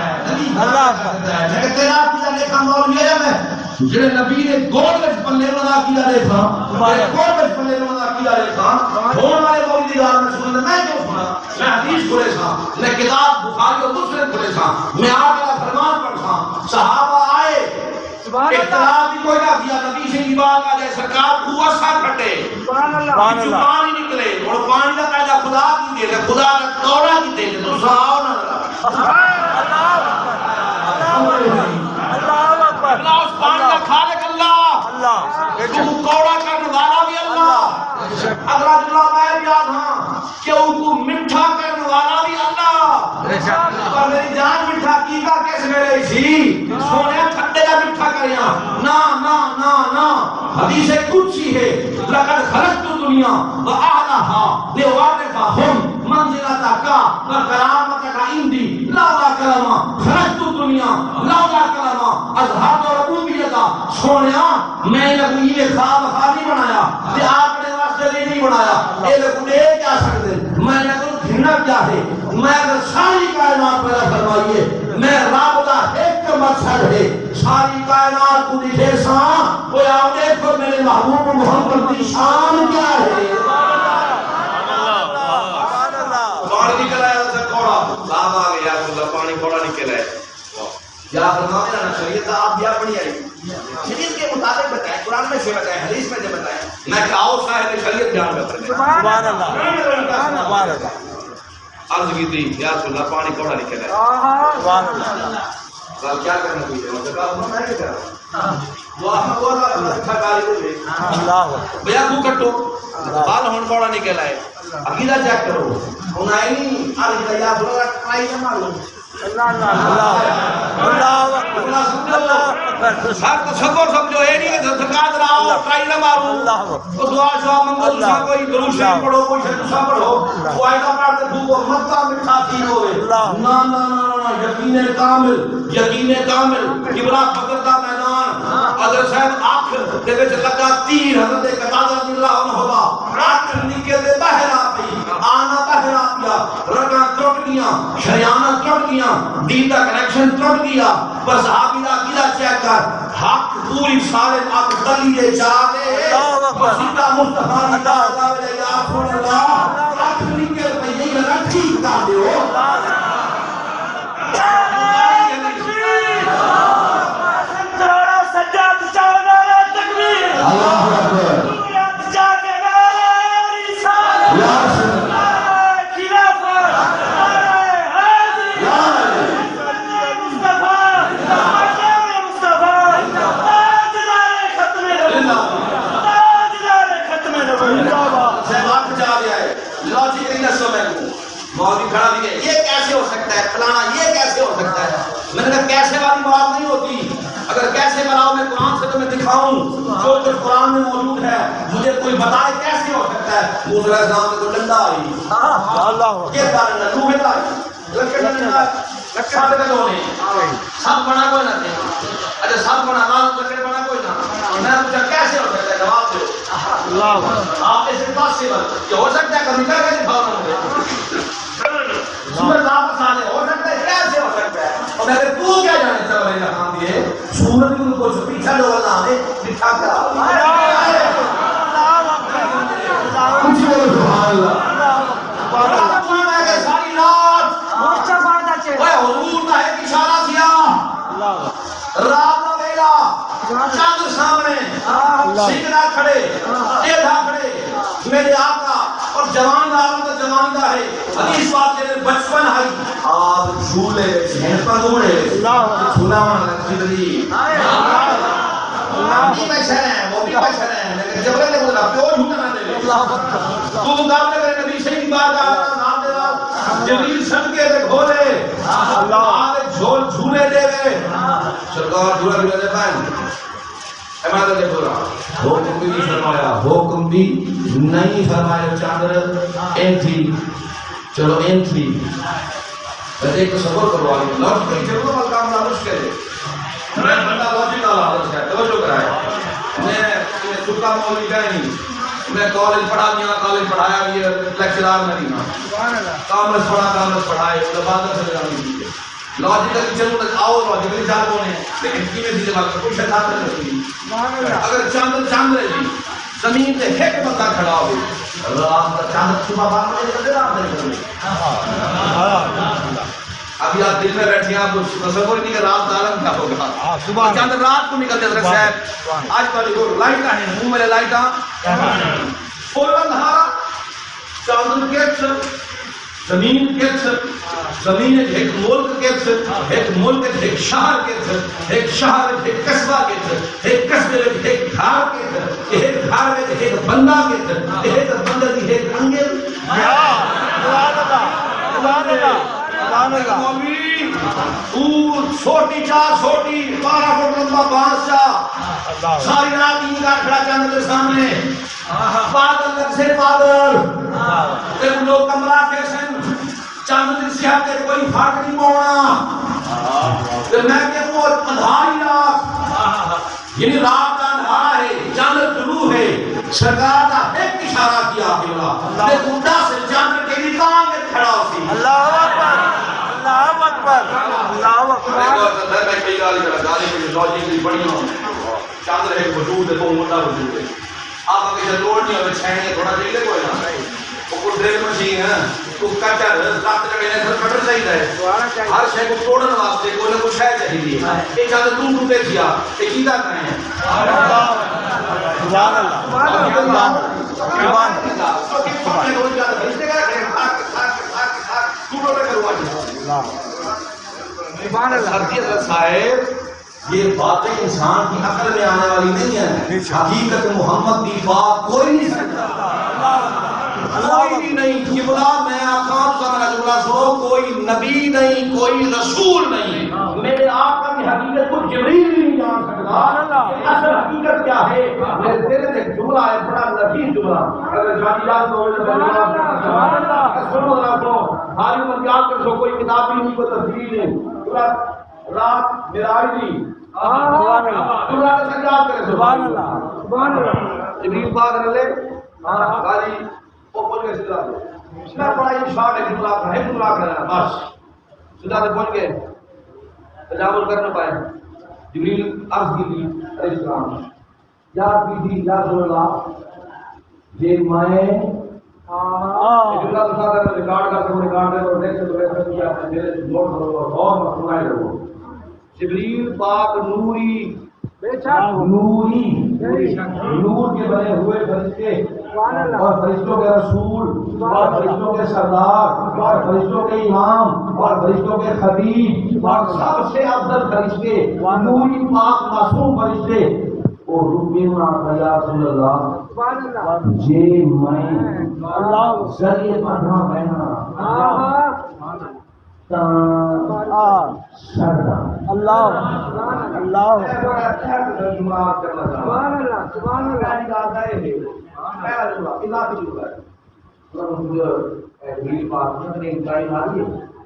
اللہ اکبر۔ لیکن تیرا عقیدہ دیکھا مولوی ہے میں، جڑے نبی نے گول وچ پلے والا عقیدہ دیکھا، سبحان اللہ۔ گول وچ پلے والا ہاں، ہون والے مولوی دی ڳالھ میں سݨاں تاں میں کیوں سݨاں؟ میں حدیث کھولیساں، میں کتاب بخاری و مسلم کھولیساں، میں آپ دا فرمان پڑھساں۔ صحابہ آئے، سبحان اللہ۔ اختلاف دی کوئی نہ تھیا، نبی سئیں دی بارگاہ ڄائے، سرکار کھوہ اساں کھٹے۔ سبحان اللہ۔ سبحان وچوں اللہ۔ پاݨی نکلے، ہݨ پاݨی دا قاعدہ خدا کیتے، تے خدا دا کیتے، تے تساں آؤ نہ ذرا۔ اللہ اکبر۔ اللہ اکبر۔ اللہ، اس پاݨی دا خالق اللہ۔ اللہ۔ توں کوڑا کرݨ والا وی اللہ۔ اللہ۔ اگلا جملہ میں پیا ہاں کہ اونکوں مٹھا کرݨ والا وی اللہ۔ بے شک۔ پر میری جان، مٹھا کیتا کس ویلے سی؟ سوہݨیا، ٹھڈے دا مٹھا کریاں۔ نہ، نہ، نہ، نہ۔ حدیث قدسی ہے، "لقد خلقت الدنیا و اہلہا لأعرفہم منزلتک و کرامتک عندی، لولا کلمہ خلقت الدنیا، لولا کلمہ اظہرت ربوبیتا۔" سوہݨیا، میں انہاں کوں ایویں خواہ مخواہ نہیں بݨایا، تے آپݨے واسطے نہیں، نہیں بݨایا۔ اے میکوں ݙے کیا سڳدن؟ میں انہاں کوں گھنݨا کیا ہے؟ میں اگر ساری کائنات پیدا فرمائی ہے، میں رب دا ہک مقصد ہے، ساری کائنات کوں ݙٹھیساں، کوئی آؤ ݙیکھو میرے محبوب محمد دی شان کیا ہے؟ پاݨی نکل آیا، اساں کوڑا۔ صاحب آ گئے، یا رسول اللہ، پاݨی کوڑا نکل آیا۔ یا فرماتے ہیں نا، شریعت آپ بھی اپنی آئی۔ شریعت کے مطابق بتائیں، قرآن میں سے بتائیں، حدیث میں سے بتائیں۔ میں کہاؤ صاحب شریعت بیان کر سکتے ہیں۔ سبحان اللہ۔ سبحان اللہ۔ عرض کی تھی، یا رسول اللہ، پاݨی کوڑا نکل آیا۔ سبحان اللہ۔ اب کیا کرنا چاہیے؟ میں کہا، میں کیا کراں؟ وہ آپ کو بولا، اللہ کا قاری کو بھی۔ اللہ۔ بیا کو کٹو۔ بال ہون کوڑا نکل آئے۔ عقیدہ چیک کرو۔ ہن آئی نہیں، عرض کیا، یا رسول اللہ، ٹرائی نہ مارو۔ اللہ، اللہ، اللہ، اللہ اکبر، اللہ اکبر۔ سر تصور سمجھو، اے نہیں کہ زکوٰۃ لاؤ، ٹرائی نہ مارو۔ اللہ اکبر۔ او دعا شعا منگو، اللہ۔ تساں کوئی درود شریف اللہ۔ پڑھو، کوئی شے تساں پڑھو۔ اللہ۔ فائدہ پڑھ تے پھوکو، متاں مٹھا تھی ہوے۔ اللہ۔ نہ، نہ، نہ، نہ، یقین کامل، یقین کامل۔ قبلہ فقر دا میدان۔ اگر صاحب اکھ دے وچ لگا تیر حضرت قتادہ رضی اللہ عنہ دا، اکھ نکل تے باہر آ پئی۔ آنا باہر آ پیا، رگاں ٹرٹ ڳیاں، شریاناں ٹرٹ ڳیاں، دین دا کنیکشن ٹرٹ ڳیا۔ پر صحابی دا عقیدہ چیک کر، حق پوری سارے اکھ تلی دے چا تے اللہ اکبر۔ سیدھا مصطفیٰ دی اللہ۔ دعوت دے، یا رسول اللہ، اکھ نکل پئی ہے، ذرا ٹھیک کر ݙیو۔ سجاد چاہے نعرہ تکبیر۔ اللہ اکبر۔ سورج جاگے نعرہ رسالت۔ یا رسول اللہ۔ نعرہ خلافت، نعرہ حیدری، یا علی۔ مقام مصطفیٰ، مقام مصطفیٰ، تاجدار ختم نبوت، تاجدار ختم نبوت۔ زندہ باد۔ صاحب، آپ جا رہا ہے، لاجیکلی دسو میکوں۔ مولوی کھڑا بھی ہے، یہ کیسے ہو سکتا ہے، فلانا، یہ کیسے ہو سکتا ہے؟ میں نے کہا، کیسے والی بات نہیں ہوتی۔ اگر کیسے بناؤ میں قرآن سے تمہیں دکھاؤں، جو کچھ قرآن میں موجود ہے، مجھے کوئی بتائے کیسے ہو سکتا ہے؟ موسیٰ علیہ السلام نے تو ڈنڈا آئی۔ اللہ۔ یہ کارن ہے، لوہے دا آئی۔ لکڑ دا ڈنڈا، لکڑ دا ڈنڈا ہونے۔ سب بنا کوئی نہ تھے۔ اچھا، سب بنا، لال لکڑ بنا کوئی نہ۔ میں پوچھا، کیسے ہو سکتا ہے؟ جواب دو۔ اللہ۔ آپ اس سے پاسبل، یہ ہو سکتا ہے، کبھی کر کے دکھاؤ نہ مجھے۔ سورج واپس آ جائے، ہو سکتا ہے، کیسے ہو سکتا ہے؟ اور میں کہا، تو کیا جانے چاہے جہان دیے؟ سورج کو کچھ پیچھا جو اللہ نے دکھا کر آ۔ کچھ بولو سبحان اللہ۔ اللہ۔ اللہ۔ ساری رات مصطفیٰ دا چہرہ۔ اوئے حضور دا ایک اشارہ سیا۔ اللہ۔ رات دا ویلا، چندر سامݨے، اللہ۔ سجدہ کھڑے، ٹیڈھا کھڑے، میرے آقا، اور جوان دا عالم دا جوان دا ہے۔ حدیث پاک دے بچپن ہئی، آپ جھولے وچ ہن پنگوڑے وچ، اللہ۔ جھولا والا جبریل۔ ہم بھی بشر ہیں، وہ بھی بشر ہیں، لیکن جبریل نے بولا، پیو جھوٹا نہ دے۔ اللہ۔ تو مقابلے کرے نبی سئیں دی بارگاہ نال، نال دے نال جبریل صدقے دے گھوڑے، اللہ۔ آ دے جھول جھولے دے وے۔ سرکار جھولا جھولے دے پائے۔ عمارت دے پورا حکم بھی نہیں فرمایا، حکم بھی نہیں فرمایا۔ چاندر این تھی، چلو این تھی۔ بس ایک تصور کرو، آگے لاجیکل چلو، بس کام نہ مشکل ہے۔ میں بندہ لاجیکل حالت ہے، توجہ کرائے۔ میں، میں سکا مولوی کا نہیں، میں کالج پڑھا گیا، کالج پڑھایا بھی ہے، لیکچرار میں نہیں ہاں۔ کامرس پڑھا، کامرس پڑھائے، زبان سے جانی دی ہے۔ لاجیکلی چلو تے آؤ، لاجیکلی چل پونے، لیکن کیویں تھی تے وقت کوئی شے ثابت نہیں ہوندی۔ اگر چندر چندر ہے جی، زمین تے ہک بندہ کھڑا ہوے، رات دا چندر صبح بارہ بجے نکلدے، رات دا نکلدے۔ ابھی آپ دن میں بیٹھے ہیں، آپ کو تصور نہیں کہ رات کا عالم کیا ہوگا۔ ہاں، سبحان اللہ۔ چندر رات کو نکلدے، حضرت صاحب۔ سبحان اللہ۔ آج کل جو لائٹاں ہیں، منہ میرے لائٹاں۔ سبحان اللہ۔ سولہ اندھارا، چندر کتھ، زمین کتھ، زمین وچ ہک ملک کتھ، ہک ملک وچ ہک شہر کتھ، ہک شہر وچ ہک قصبہ کتھ، ہک قصبے وچ ہک گھر کتھ، ہک گھر وچ ہک بندہ کتھ، ہک بندے دی ہک انگل۔ سبحان اللہ، سبحان اللہ، سبحان اللہ۔ مولی، توں سوٹی چا سوٹی، بارہ فٹ لمبا بانس چا، اللہ۔ ساری رات ایندا کھڑا چندر دے سامنے۔ پاگل لڳسے پاگل۔ تے لوک کمرہ آکھیسن، چندر دی صحت تے کوئی فرق نہیں پونا۔ تے میں کہ او اندھاری رات، یعنی رات دا اندھارا ہے، چندر طلوع ہے، سرکار دا ہک اشارہ کیا قبلہ۔ تے توں ݙس چندر کیڑھی کاں وچ کھڑا ہوسی۔ اللہ اکبر، اللہ اکبر، اللہ اکبر۔ میں کئی ڳالھ کراں، ڳالھ کوئی لاجیکلی بݨی ہوندی۔ چندر ہک وجود ہے، ٻہوں وݙا وجود ہے۔ آپ اگے جے توڑنی ہووے، چھیڑنی ہے، تھوڑا چاہیے کوئی نہ۔ وہ کوئی ڈرل مشین ہے، کوئی کٹر، لت کٹے نے، پھر کٹر چاہیدا ہے۔ ہر شے کو توڑن واسطے کوئی نہ کوئی شے چاہیدی ہے۔ یہ چندر توں ٹوٹے تھیا، یہ کیتا کائیں ہے؟ سبحان اللہ۔ سبحان اللہ۔ سبحان اللہ۔ سبحان اللہ۔ سبحان اللہ۔ سبحان اللہ۔ سبحان اللہ۔ یہ باتیں انسان کی عقل میں آنے والی نہیں ہے۔ بے شک۔ حقیقت محمد دی پاک کوئی نہیں سمجھدا۔ کوئی بھی نہیں۔ قبلہ، میں آکھاں، تساں میرا جملہ سنو، کوئی نبی نہیں، کوئی رسول نہیں۔ میرے آقا کی حقیقت کو جبریل بھی نہیں جان سکدا کہ اصل حقیقت کیا ہے۔ میرے دل میں ایک جملہ ہے، بڑا لذیذ جملہ۔ اگر شادی یاد ہو، سبحان اللہ۔ سنو ذرا، سنو۔ ساری عمر یاد رکھو، کوئی کتاب بھی نہیں، کوئی تفسیر نہیں۔ پورا رات معراج دی۔ سبحان اللہ۔ اللہ کا سجاد کرے۔ سبحان اللہ۔ سبحان اللہ۔ جبریل پاک رلے۔ ہاں۔ غازی، وہ پہنچ گئے سدھا پہ۔ میں بڑا ہی شارٹ ایک جملہ آکھاں، ایک جملہ آکھاں بس۔ سدھا پہ پہنچ گئے۔ تجاوز کرنا پائے۔ جبریل عرض کی تھی علیہ السلام۔ یاد کی تھی، یا رسول اللہ، جے میں ہاں۔ اے جملہ تساں اگر ریکارڈ کر سڳو، ریکارڈ کرو، ݙیکھ سڳو، ݙیکھ سڳو، یا اپݨے دل وچ نوٹ کرو اور غور نال سݨائے رہو۔ جبریل پاک نوری، بے شک۔ نوری، بے شک۔ نور کے بنے ہوئے فرشتے سبحان اللہ۔ اور فرشتوں کے رسول اور فرشتوں کے سردار اور فرشتوں کے امام اور فرشتوں کے خطیب اور سب سے افضل فرشتے، نوری پاک معصوم فرشتے، او رکے نہ آکھا، یا رسول اللہ، سبحان اللہ۔ جے میں اللہ۔ ذریعے پڑھا میں نہ ہاں۔ تاں آ۔ سڑدا۔ اللہ۔ اللہ۔ سبحان اللہ، سبحان اللہ۔ پہلی ڳالھ تاں اے ہے۔ پہلا جملہ، اضافی جملہ ہے۔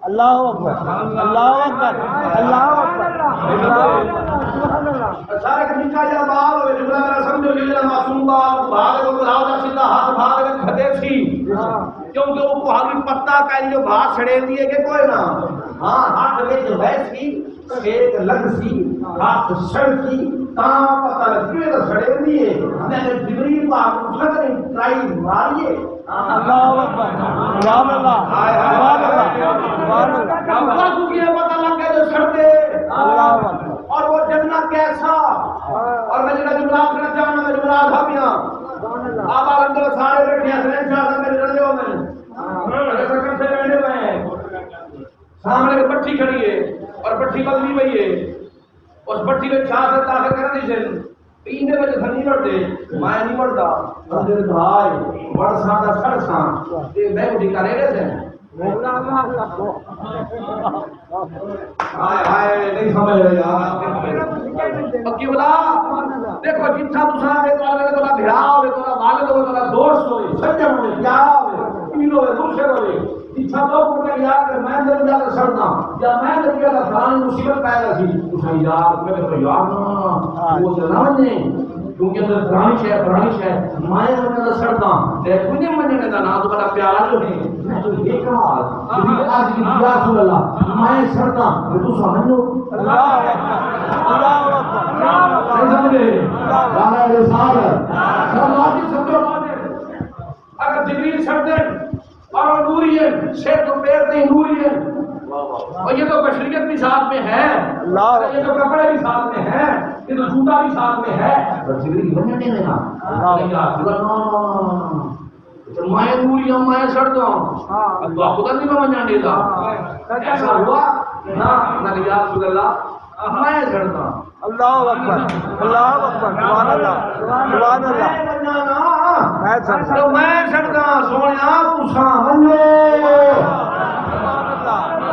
اللہ اکبر، اللہ اکبر، اللہ اکبر، اللہ اکبر۔ سارے کوں نکا جا ٻال ہوئے، جملہ میرا سمجھو، جیڑھا معصوم ٻال، بھاگ کو بلاؤ دا سیدھا ہتھ بھاگ وچ گھدے سی۔ کیونکہ او کو حالی پتہ کائنی جو بھاگ سڑیندی ہے کہ کوئی نہ۔ ہاں، ہتھ وچ ویسی، سیک لڳسی، ہتھ سڑسی، تاں پتہ لڳسی، اے تاں سڑیندی ہے۔ میں نے جبریل پاک کوں سڳ نہیں ٹرائی ماری ہے۔ اللہ اکبر۔ سبحان اللہ۔ سبحان اللہ۔ سبحان اللہ۔ اللہ کو کیا پتہ لگ گیا جو سڑ دے؟ اللہ اکبر۔ اور وہ جنت کیسا؟ اور میں جڑا جملہ آکھنا چاہنا، میں جملہ آکھا پیا۔ آپ اندر سارے بیٹھے ہیں، سرین شاہ صاحب میرے رلے ہوئے ہیں۔ اگر سرکم سے بیٹھے ہوئے ہیں۔ سامݨے ہک بٹھی کھڑی ہے اور بٹھی ٻلدی پئی ہے۔ اس بٹھی وچ چھا سر داخل کرݨ دی سن، تے ایندے وچ اساں نہیں وڑدے، میں نہیں وڑدا۔ اندر بھائی وڑساں تاں سڑساں، تے میں اٹھی کر ایݙے سن۔ ہائے ہائے، نہیں سمجھ رہے یار۔ پکی بلا، دیکھو جتھاں تساں آندے، تہاݙے نال تہاݙا بھرا ہووے، تہاݙا والد ہووے، تہاݙا دوست ہووے، سڄݨ ہووے، پیارا ہووے، پیر ہووے، مرشد ہووے، جتھاں لوک پتہ یار کہ میں دریا تے سڑداں، یا میں دریا دا فلانی مصیبت پے گیا سی، تساں یار، میں کہتا یار نہ، نہ، وہ چلا ونڄے، کیونکہ اندر فلانی شے، فلانی شے، میں انہاں دا سڑداں، تے کوئی نہیں منجنے دا نام تہاݙا پیار جو ہے، میں تو یہ کمال، جبریل عرض کی یا رسول اللہ، میں سڑداں، تے تساں منجو۔ اللہ اکبر، اللہ اکبر، اللہ اکبر۔ نہیں سمجھے؟ اللہ اکبر۔ لالا رسالت، سب واجب سمجھو۔ اگر جبریل سڑدن اور نوری ہیں، سر تو پیر تئیں نوری ہیں۔ اور یہ تو بشریت بھی ساتھ میں ہے، اللہ۔ یہ تو کپڑے بھی ساتھ میں ہیں، یہ تو جوتا بھی ساتھ میں ہے، پر جبریل ونڄݨ نہیں ݙیندا۔ اللہ۔ یا رسول اللہ، تو میں نوری ہوں، میں سڑدا ہوں۔ ہاں۔ اللہ خدا نہیں میں ونڄݨ ݙیندا۔ ہاں۔ ایسا ہوا؟ نہ، نہ، یا رسول اللہ، میں سڑدا ہوں۔ اللہ اکبر، اللہ اکبر، سبحان اللہ، سبحان اللہ۔ میں سڑدا۔ تو میں سڑدا، سوہݨیا، تساں ونڄو۔ سبحان اللہ۔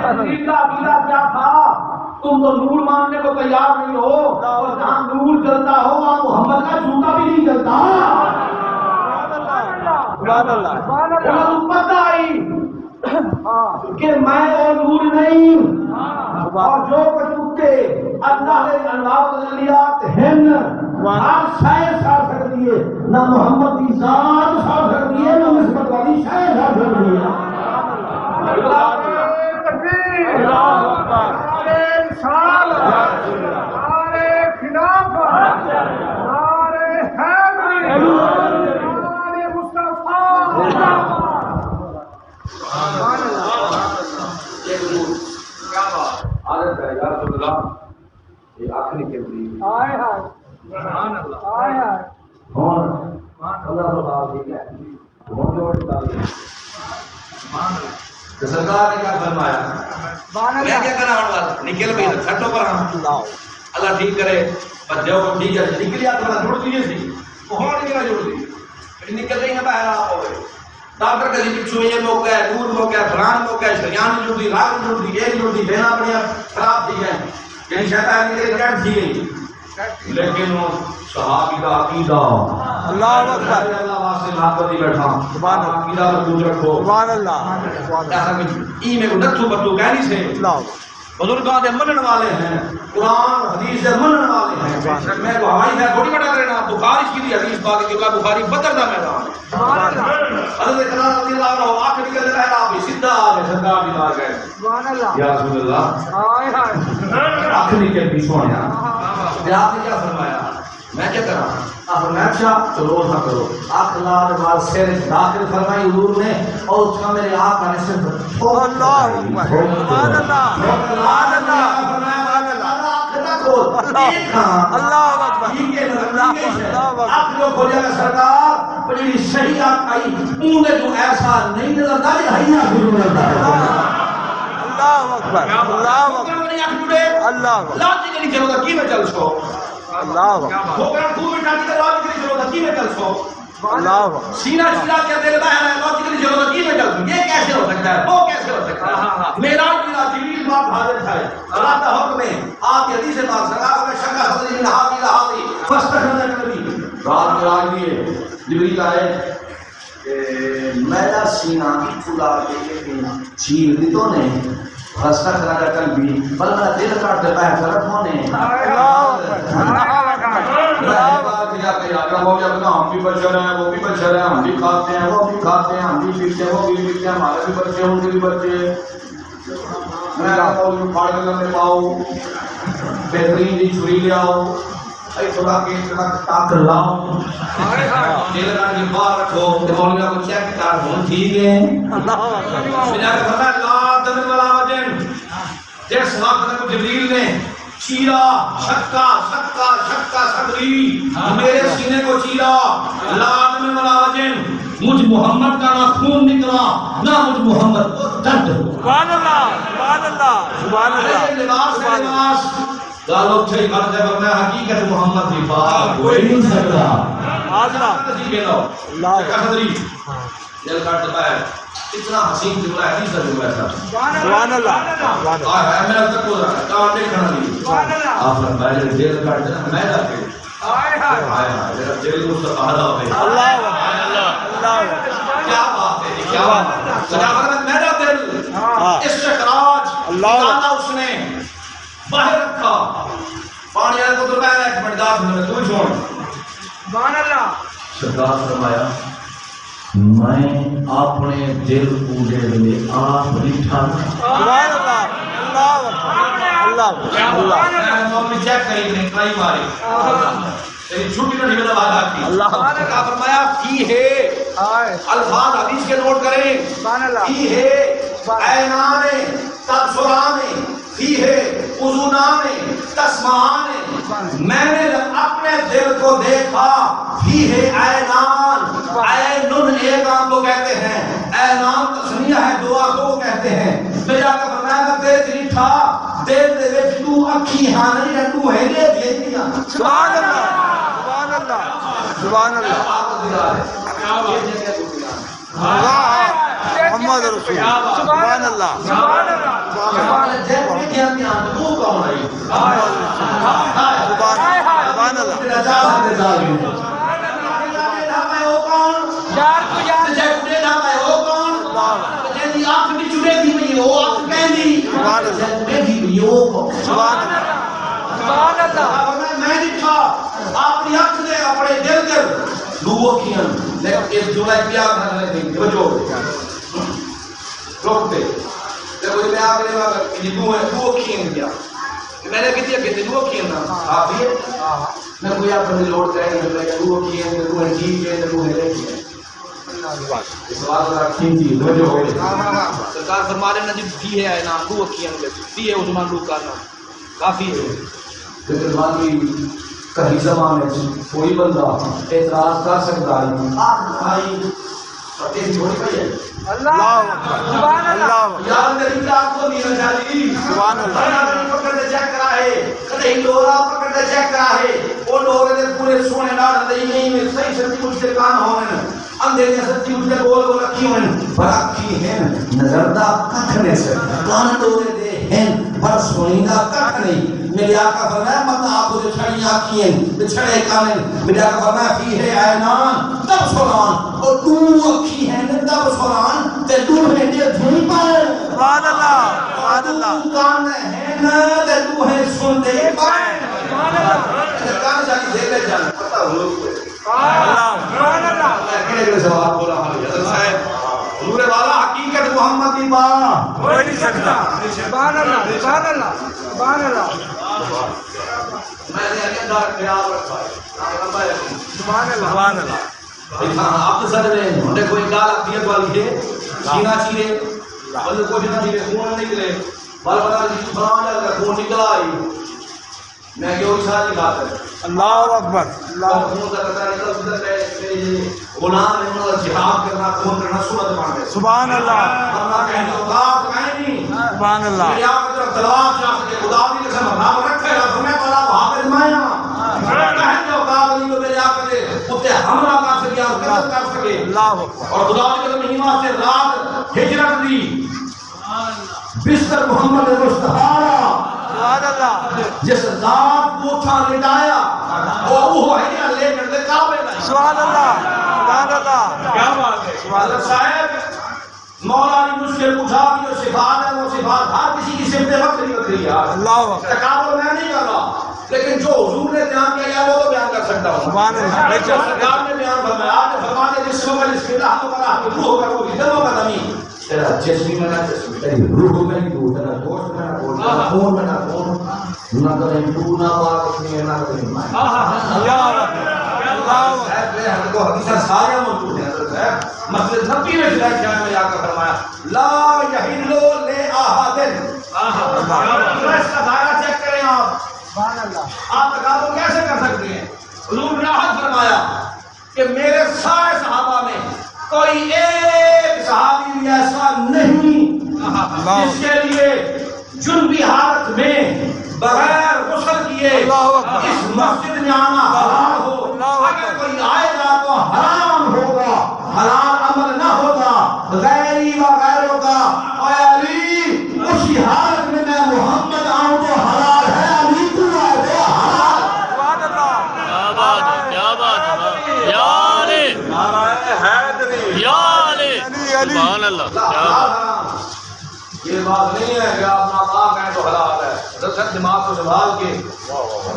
عقیدہ، عقیدہ کیا تھا؟ تم تو نور ماننے کو تیار نہیں ہو، اور جہاں نور جلتا ہو، وہاں محمد کا جوتا بھی نہیں جلتا۔ سبحان اللہ۔ انہاں کوں پتہ ہئی کہ میں او نور نہیں۔ اور جو کچھ اتے اللہ دے انوار و تجلیات ہن، ہر شے سڑ سڳدی ہے، نہ محمد دی ذات سڑ سڳدی ہے، نہ نسبت والی شے سڑ سڳدی ہے۔ نعرہ تکبیر، نعرہ رسالت، نعرہ خلافت، نعرہ حیدری، نعرہ مصطفیٰ۔ کیا بات ہے۔ حاضر ہے یا رسول اللہ، یہ آخری قبلی۔ ہائے ہائے۔ سبحان اللہ۔ ہائے ہائے۔ ہن اللہ تعالیٰ دی ہے۔ ہن جو تعالیٰ۔ سبحان اللہ۔ تو سرکار نے کیا فرمایا؟ سبحان اللہ۔ میں کیا کراں ہن بس؟ نکل پئی، چھڈو پراں۔ اللہ ٹھیک کرے۔ پر جو ٹھیک ہے، نکلیا تو میں جڑ دیے سی۔ وہ ہن نہیں جڑ دی۔ نکل رہی ہے باہر آپ ہوئے۔ ڈاکٹر کدی پچھوں یہ موقع ہے، دور موقع ہے، فلان موقع ہے، شریان نہیں جڑدی، راگ نہیں جڑدی، یہ نہیں جڑدی، بین اپنی خراب تھی گئے۔ یعنی شیطان کی طرح جڑ تھی گئی۔ لیکن وہ صحابی دا عقیدہ۔ اللہ اکبر۔ اللہ واسطے محبت ہی بیٹھا۔ سبحان اللہ۔ عقیدہ مضبوط رکھو۔ سبحان اللہ۔ سبحان اللہ۔ ایسا کہ ای میں کو نتھو پتو کہہ نہیں سے۔ اللہ۔ بزرگاں دے منن والے ہیں، قرآن حدیث دے منن والے ہیں۔ میں کو ہوائی جہاز تھوڑی بڑا کرنا، بخاری کی دی حدیث پاک، کیونکہ بخاری بدر دا میدان ہے۔ سبحان اللہ۔ حضرت قرآن رضی اللہ عنہ آنکھ نکل رہا ہے، آپ ہی سیدھا آ گئے، سرکار دی بارگاہ۔ سبحان اللہ۔ یا رسول اللہ۔ ہائے ہائے۔ آنکھ نکل پئی سوہݨیا۔ تے آپ نے کیا فرمایا؟ میں کیا کراں؟ آپ نے، اچھا، چلو، نہ کرو۔ اکھ لا دے بعد سر وچ داخل فرمائی حضور نے، اور اتھاں میرے آقا نے صرف تھوک اللہ اکبر۔ تھوک۔ سبحان اللہ۔ سبحان اللہ۔ فرمایا، سبحان اللہ۔ اکھ نہ کھول۔ اللہ۔ دیکھاں۔ اللہ اکبر۔ ٹھیک ہے، اللہ اکبر۔ اللہ اکبر۔ اکھ جو کھولیا نا سرکار، وہ جڑی صحیح اکھ آئی، اون دے جو ایسا نہیں نظردا، جڑا ہی اکھ نظردا ہے۔ اللہ اکبر۔ اللہ اکبر۔ اللہ اکبر۔ لاجی جڑی جلو دا کی میں چل سو۔ اللہ اکبر۔ بھوکڑا خوب مٹھا دی تے لاجی جڑی جلو دا کی میں چل سو۔ اللہ اکبر۔ سینہ چیرا کے دل باہر ہے، لاجی جڑی جلو دا کی میں چل سو۔ یہ کیسے ہو سکتا ہے؟ وہ کیسے ہو سکتا ہے؟ ہاں، ہاں، ہاں۔ معراج دی رات جبریل پاک حاضر تھا۔ اللہ دا حکم ہے۔ آپ کی حدیث پاک سرکار میں شکا صدری من حاضی لحاظی فاستخرج قلبی۔ رات معراج دی ہے۔ جبریل آئے۔ تے میݙا سینہ اتھوں لا کے ایکوں چیر ݙتو نے، فاستخرج قلبی، بھلا دل کڈھ تے ٻاہر تے رکھو نے۔ اللہ اکبر، اللہ اکبر۔ میں بات کیا کہ یار، وہ بھی اپنا، ہم بھی بشر ہیں، وہ بھی بشر ہیں، ہم بھی کھاتے ہیں، وہ بھی کھاتے ہیں، ہم بھی پیتے ہیں، وہ بھی پیتے ہیں، ہمارے بھی بچے، ان کے بھی بچے۔ میں کہا، مولوی پھاڑ کے لمے پاؤ، بہترین دی چھری لے آؤ، اے تھوڑا کے تک تک لاؤ، دل کر کے باہر رکھو، تے مولوی کو چیک کر، ہن ٹھیک ہے۔ اللہ اکبر۔ بجائے فرمایا، لا تمن ولا وجن۔ جس وقت کو جبریل نے چیرا، شکا، شکا، شکا صدری، میرے سینے کو چیرا، لا تمن ولا وجن، مجھ محمد کا نہ خون نکلا، نہ مجھ محمد کو درد ہوا۔ سبحان اللہ، سبحان اللہ، سبحان اللہ۔ لباس ہے، سبحان اللہ۔ لباس۔ ڳالھ اتھے ہی بند ہے، پر میں حقیقت محمد دی بات کوئی نہیں سکدا۔ اللہ۔ اللہ۔ دل کٹ دبایا۔ اتنا حسین جملہ ہے، حدیث دا جملہ ہے سر۔ سبحان اللہ۔ سبحان اللہ۔ آ ہے، میرا تک ہو رہا ہے، کار دیکھنا نہیں۔ سبحان اللہ۔ آپ فرمایا، دل کٹ دبایا۔ ہائے ہائے۔ ہائے ہائے، میرا دل مصطفیٰ دا ہوئے۔ اللہ اکبر۔ اللہ اکبر۔ کیا بات ہے جی، کیا بات ہے۔ سجا فرمایا، میرا دل، ہاں۔ استخراج، اللہ۔ نکالا اس نے، باہر رکھا۔ پاݨی والے کو تو میں ایک منٹ دس منٹ تو چھوڑ۔ سبحان اللہ۔ سرکار فرمایا، میں اپنے دل کوں جیڑھے ویلے آپ ݙٹھا نا۔ سبحان اللہ، اللہ اکبر، اللہ اکبر، اللہ۔ میں مومن چیک کری نے کئی باری۔ تیری چھٹی نہ تھی، میں وعدہ کی۔ اللہ اکبر۔ کیا فرمایا؟ فیہ الفاظ حدیث کے نوٹ کریں۔ فیہ عینان تبصران، فیہ اذنان تسمعان۔ میں نے جب اپنے دل کو دیکھا، فیہ عینان، عین ایک آنکھ کو کہتے ہیں، عینان تثنیہ ہے، دو آنکھوں کو کہتے ہیں۔ میرے آقا فرمایا، میں تیرے تے ݙٹھا، دل دے وچ ݙو اکھیں ہن یا ݙو ہیلے دھیندیاں۔ سبحان اللہ، سبحان اللہ، سبحان اللہ۔ واہ، محمد رسول، سبحان اللہ، سبحان اللہ، سبحان اللہ۔ سبحان اللہ۔ یار تو یار۔ تے جیکوں ݙیہدا پئے او کون؟ اللہ۔ تے جیندی اکھ وچوں ݙیہدی پئی ہے، او اکھ کیندی؟ سبحان اللہ۔ جیکوں ݙیہدی پئی ہے، او کون؟ سبحان اللہ۔ سبحان اللہ۔ فرمایا، میں ݙٹھا اپݨی اکھ دے، اپݨے دل دے ݙو اکھیں ہن، لیکن ایک جملہ پیار نال سݨے، توجہ۔ رک تے۔ تے کوئی میں آپ نے وقت کہ ݙو ہے، ݙو اکھیں ہن کیا؟ میں نے کہتی ہے کہ ݙو اکھیں ہن، آپ یہ؟ میں کوئی آپ نے لوڑ کرے، میں ݙو اکھیں ہن، ݙو ہے، ٹھیک ہے، ݙو ہے، ݙیکھیں۔ اس بات پر آپ کھینچی، توجہ ہو گئی۔ سرکار فرما رہے ہیں جی، فیہ عینان، ݙو اکھیں ہن، فیہ اذنان، ݙو کن ہن، کافی ہے۔ لیکن باقی کہیں زمانے وچ کوئی بندہ اعتراض کر سکدا ہے، آکھ بھائی، پر تیری تھوڑی پئی ہے۔ اللہ اکبر۔ سبحان اللہ۔ اللہ اکبر۔ یار، میری کیا آنکھوں نہیں رکھا جی۔ سبحان اللہ۔ کدے پکڑ تے چیک کرا ہے، کدے ہنڈورا پکڑ تے چیک کرا ہے، او ڈورے دے پورے سونے نال دے نہیں، صحیح سچی مجھ کے کان ہوئے۔ اندھے نے سچی اٹھ کے گول گول اکھیں ہن، پر اکھیں ہن، نظر دا ککھ نس، کن ڈورے دے ہن، پر سݨیندا ککھ نہیں۔ میرے آقا فرمایا، متاع کوں جو چھڑیاں اکھیں ہن تے چھڑے کن ہن۔ میرے آقا فرمایا، فیہ عینان تبصران، او ݙو اکھیں ہن تبصران، تے ݙوہیں ݙیہدیں پئن۔ سبحان اللہ، سبحان اللہ۔ ݙو کن ہن تے ݙوہیں سݨدیں پئن۔ سبحان اللہ۔ تے کن ساݙی ذہن وچ ہن، پتہ ہو کوئی۔ سبحان اللہ۔ اللہ کہڑے کہڑے سوال بولا ہاں حضرت صاحب۔ حضور والا حقیقت محمد دی پا کوئی نہیں سکدا۔ سبحان اللہ، سبحان اللہ، سبحان اللہ۔ میں نے اگے دا خیال رکھا ہے۔ سبحان اللہ۔ سبحان اللہ۔ بھائی ہاں، آپ تو سارے نے، ہن کوئی گال اکھیں والی ہے، سینہ چیرے، بندے کچھ نہ چیرے، خون نکلے، بل بتا جی فلاں جا خون نکلا آئی۔ میں کہیو، اے ساری بات ہے۔ اللہ اکبر، اللہ اکبر۔ خون دا قطرہ نکل ونڄے، پہلے پہلے جیڑھے غلام ہن، انہاں دا جہاد کرݨا، خون کرݨا سنت بݨ ڳئے۔ سبحان اللہ۔ ورنہ کہیں دی اوقات کائنی۔ سبحان اللہ۔ میرے آقا دی طرف تلوار چا سڳے، خدا دی قسم، رب رکھے، رب میں بڑا بہادر میں ہاں۔ کہیں دی اوقات نہیں جو میرے آقا دے اتے حملہ کر سڳے اور قتل کر سڳے۔ اللہ اکبر۔ اور خدا دی قسم، ایں واسطے رات ہجرت دی بستر محمد مصطفیٰ دا، سبحان اللہ۔ جس ذات کوں اتھاں لٹایا، او اوہو ہے جیڑھا لیٹݨ دے قابل ہے۔ سبحان اللہ، سبحان اللہ۔ کیا بات ہے۔ سبحان اللہ۔ حضرت صاحب، مولا علی مشکل کشا دی جو صفات ہے، وہ صفات ہر کسی کی صفت وکھری وکھری ہے۔ اللہ اکبر۔ تکابر میں نہیں کر رہا، لیکن جو حضور نے بیان کیا ہے، وہ تو بیان کر سکتا ہوں۔ سبحان اللہ۔ جو سرکار نے بیان فرمایا، آپ نے فرمایا، جسم کا جسم، لحم کا لحم، روح کا روح، دم کا دم۔ تیرا جسم میرا جسم، تیری روح میری روح، تیرا گوشت میرا گوشت، تیرا خون میرا خون، نہ کہیں تو نہ پاک نہیں ہے، نہ کہیں میں۔ آہا، یا اللہ۔ صاحب، میں ہم کو حدیثاں سارے موجود ہیں، حضرت صاحب۔ مسجد نبی میں شاید کیا میں آقا فرمایا، لا یحل لأحد۔ آہا۔ اس کا دائرہ چیک کریں آپ۔ سبحان اللہ۔ آپ تقابل کیسے کر سکتے ہیں؟ حضور نے عہد فرمایا، کہ میرے سارے صحابہ میں کوئی ایک صحابی بھی ایسا نہیں اللہ۔ جس کے لیے جنبی حالت میں بغیر غسل کیے اللہ اکبر۔ اس مسجد میں آنا حلال ہو۔ اللہ اکبر۔ اگر کوئی آئے گا تو حرام ہوگا، حلال عمل نہ ہوگا۔ غیری و غیروں کا، اے علی، اسی حالت میں میں محمد آؤں تو حلال ہے، علی تو آئے تو حلال۔ سبحان اللہ۔ کیا بات ہے، کیا بات ہے۔ یا علی۔ نعرہ حیدری۔ یا علی۔ علی، علی۔ سبحان اللہ۔ کیا بات۔ یہ بات نہیں ہے کہ آپ ناپاک ہیں تو حلال ہے۔ دراصل دماغ کو سنبھال کے،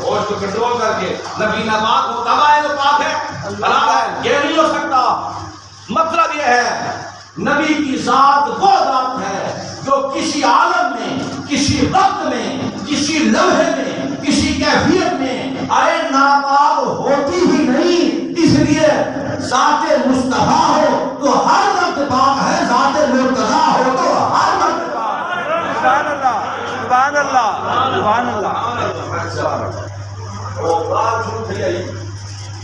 ہوش کو کنٹرول کر کے، نبی ناپاک ہو تب آئے تو پاک ہے، حلال ہے، یہ نہیں ہو سکتا۔ مطلب یہ ہے، نبی کی ذات وہ ذات ہے جو کسی عالم میں، کسی وقت میں، کسی لمحے میں، کسی کیفیت میں، ارے، ناپاک ہوتی ہی نہیں۔ اس لیے ذات مصطفیٰ ہو تو ہر مرد پاک ہے، ذات مرتضیٰ ہو تو ہر مرد پاک ہے۔ سبحان اللہ، سبحان اللہ، سبحان اللہ۔ وہ بات جھوٹ تھی آئی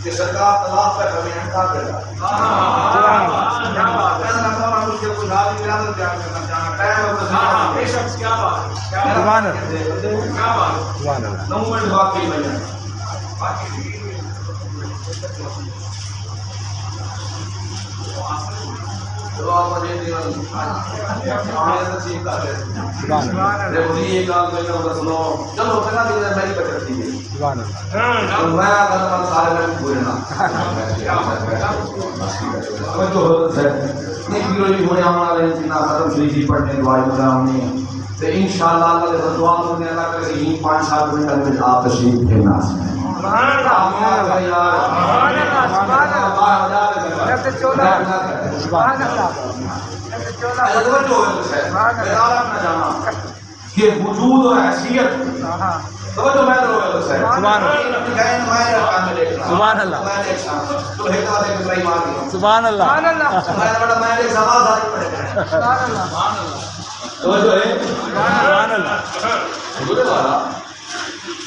کہ سرکار طلاق پہ ہمیں انکار کرتا۔ سبحان اللہ۔ میں نے کہا، مشکل کشا دی قیادت بیان کرنا چاہنا، ٹائم اور تسلیم۔ سبحان اللہ۔ سبحان اللہ۔ نو منٹ باقی میں۔ تے انشاءاللہ اللہ دے دعا کرنے، اللہ کرے کہ ایں پنج سات منٹ دے وچ آپ تشریف پھرنا۔ سبحان اللہ۔ سبحان اللہ، سبحان اللہ۔ سبحان اللہ۔ سبحان اللہ۔ توجہ ہوئے تو شاید۔ سبحان اللہ۔ میں دعوت نہ جانا۔ یہ وجود اور حیثیت۔ توجہ میں تو ہوئے تو شاید۔ سبحان اللہ۔ میں کہے میں کام دیکھنا۔ سبحان اللہ۔ میں دیکھنا۔ تو ہے تو دیکھ میں مار دیا۔ سبحان اللہ۔ سبحان اللہ۔ میں بڑا میں دیکھ سوال ساری پڑے۔ سبحان اللہ۔ سبحان اللہ۔ توجہ ہے؟ سبحان اللہ۔ بولے والا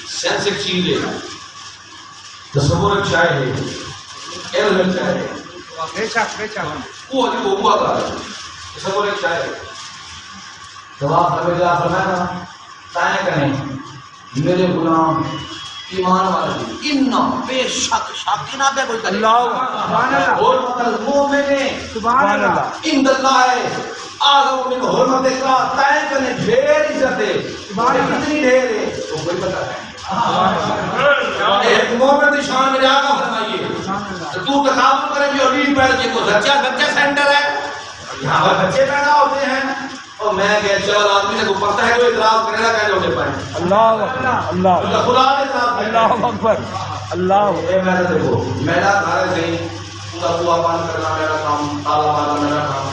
سائنس ایک چیز ہے، تصور ایک شے ہے، علم ایک شے ہے۔ بے شک، بے شک۔ وہ علی وہ ہوا تھا، تصور ایک شے ہے۔ جواب نبی اللہ فرمایا نا، تائیں کہیں میرے غلام ایمان والے ہیں، ان بے شک شک نہ بے کوئی کرے۔ اللہ اکبر۔ حرمت المومن سبحان اللہ۔ عند اللہ اعظم من حرمت کا، تائیں کنے ڈھیر عزت ہے۔ سبحان اللہ۔ کتنی ڈھیر ہے، وہ کوئی پتہ نہیں۔ ایک مومن دی شان میرے آقا فرمائیے۔ تو تقابل کرے جو علی پیر جی کو سچا، سچا سینٹر ہے۔ یہاں پر بچے پیدا ہوتے ہیں۔ اور میں کہ چلو آدمی نے کو پتہ ہے، جو اعتراض کرے گا، کہہ دو کہ پائے۔ اللہ اکبر، اللہ اکبر۔ خدا نے اعتراض کرے۔ اللہ اکبر، اللہ اکبر۔ اے میں نے دیکھو، میرا گھر ہے صحیح، پورا بوا بند کرنا میرا کام، تالا مارنا میرا کام۔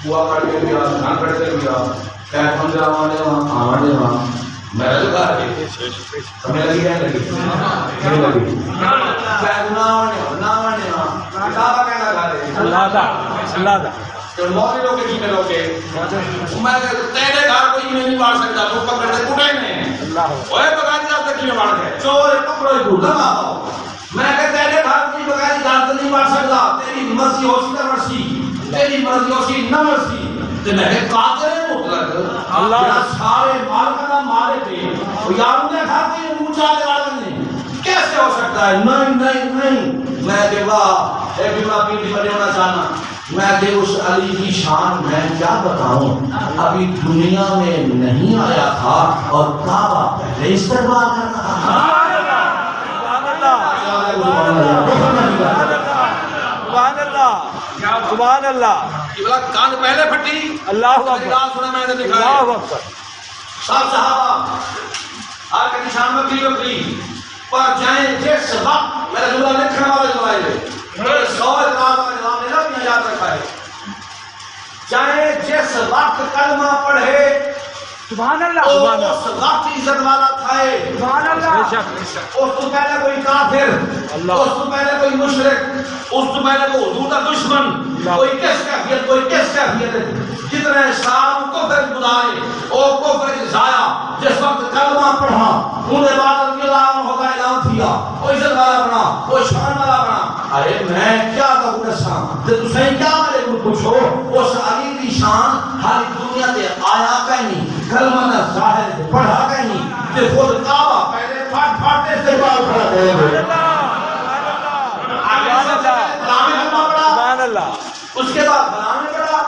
بوا کر کے گیا، گھر کر کے گیا، پیر پنجا آوان دے وہاں، آوان دے وہاں۔ میرا جو گھر ہے، سمجھ لگی ہے؟ لگی؟ نہیں لگی؟ پیر نہ آوان دے وہاں، نہ آوان دے وہاں۔ کتاباں کہنا گھر ہے۔ اللہ دا، اللہ دا۔ تے مولوی لوگ جی میں لوگ، میں تیرے گھر کوئی میں نہیں مار سکتا، تو پکڑ کے کٹے نے۔ اللہ۔ اوئے بغیر اجازت کیوں مار گئے؟ چور پکڑو ہی ڈھونڈا مارو۔ میں کہ تیرے گھر کوئی بغیر اجازت نہیں مار سکتا، تیری مرضی ہو سی نہ مرضی، تیری مرضی ہو سی نہ مرضی۔ تے میں کہ قادر مطلق، اللہ۔ جڑا سارے مالک دا مالک ہے، وہ یار انہیں گھر کوئی اونچا لے آ نہیں۔ کیسے ہو سکتا ہے؟ نہیں، نہیں، نہیں۔ میں کہ واہ، اے جمعہ پیر دی بنے ہونا چاہنا۔ میں کہ اس علی کی شان میں کیا بتاؤں، ابھی دنیا میں نہیں آیا تھا اور کعبہ پہلے استقبال کر رہا تھا۔ سبحان اللہ۔ سبحان اللہ۔ سبحان اللہ۔ قبلہ کان پہلے پھٹی۔ اللہ اکبر۔ میری ڳالھ سُݨ، میں نے دکھایا۔ اللہ اکبر۔ سب صحابہ، ہر کہیں شان وکری وکری، پر جائیں جس وقت، میرا جملہ لکھݨ والا جملہ ہے، میرے سو اعتراض والا جواب میرا بھی یاد رکھا ہے۔ جائیں جس وقت کلمہ پڑھے، سبحان اللہ۔ او سبحان اللہ۔ اس وقت عزت والا تھائے۔ سبحان اللہ۔ بے شک، بے شک۔ اس تو پہلے کوئی کافر، اللہ۔ اس تو پہلے کوئی مشرک، اس تو پہلے کوئی حضور دا دشمن، اللہ۔ کوئی کس کیفیت، کوئی کس کیفیت۔ جتنے سال کفر گزارے، او کفر ضائع۔ جس وقت کلمہ پڑھا، اون دے بعد رضی اللہ عنہ دا اعلان تھیا، او عزت والا بنا، او شان والا بنا۔ ارے میں کیا کہوں ݙساں؟ تے تساں کیا میرے کوں پچھو؟ اس علی دی شان حالی دنیا تے آیا کائنی، کلمہ دا ظاہر تے پڑھا کائنی، تے خود کعبہ پہلے پھٹ پھٹ تے استقبال کھڑا کرے ہوئے۔ سبحان اللہ۔ سبحان اللہ۔ اس کے بعد فلاں نے پڑھا۔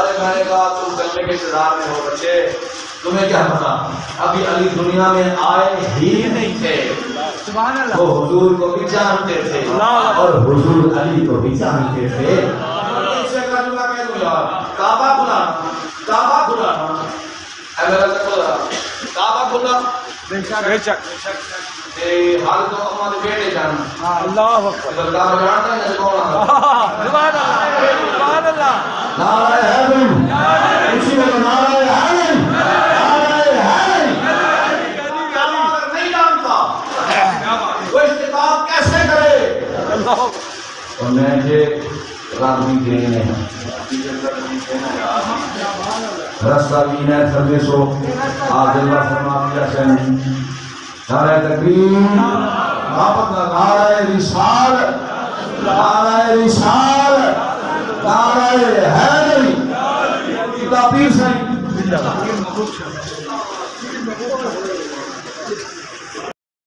ارے میں نے کہا، تم کلمے کے انتظار میں ہو بچے، تمہیں کیا پتا، ابھی علی دنیا میں آئے ہی نہیں تھے۔ سبحان اللہ۔ وہ حضور کو بھی جانتے تھے اللہ۔ اور حضور علی کو بھی جانتے تھے۔ اس سے اگلا جملہ کہہ دوں یار، کعبہ کھلا، کعبہ کھلا۔ اے میرا چکر، کعبہ کھلا۔ بے شک۔ بے شک۔ تے حال تو اماں دے بیٹے جان۔ ہاں، اللہ اکبر۔ اگر کعبہ جاندا ہے تے کون آندا؟ سبحان اللہ، سبحان اللہ۔ نعرہ حیدری۔ اسی وقت نعرہ حیدری۔ نعرہ حیدری۔ کعبہ اگر نہیں جانتا، وہ استقبال کیسے کرے؟ اللہ اکبر۔ اور میں جے راضی دینے ہیں۔ رستہ بھی نہ تھردے سو، عادل فرما دیا سن۔ نعرہ تکبیر، محبت دا نعرہ رسال، نعرہ رسال، نعرہ حیدری، کتا پیر سائیں۔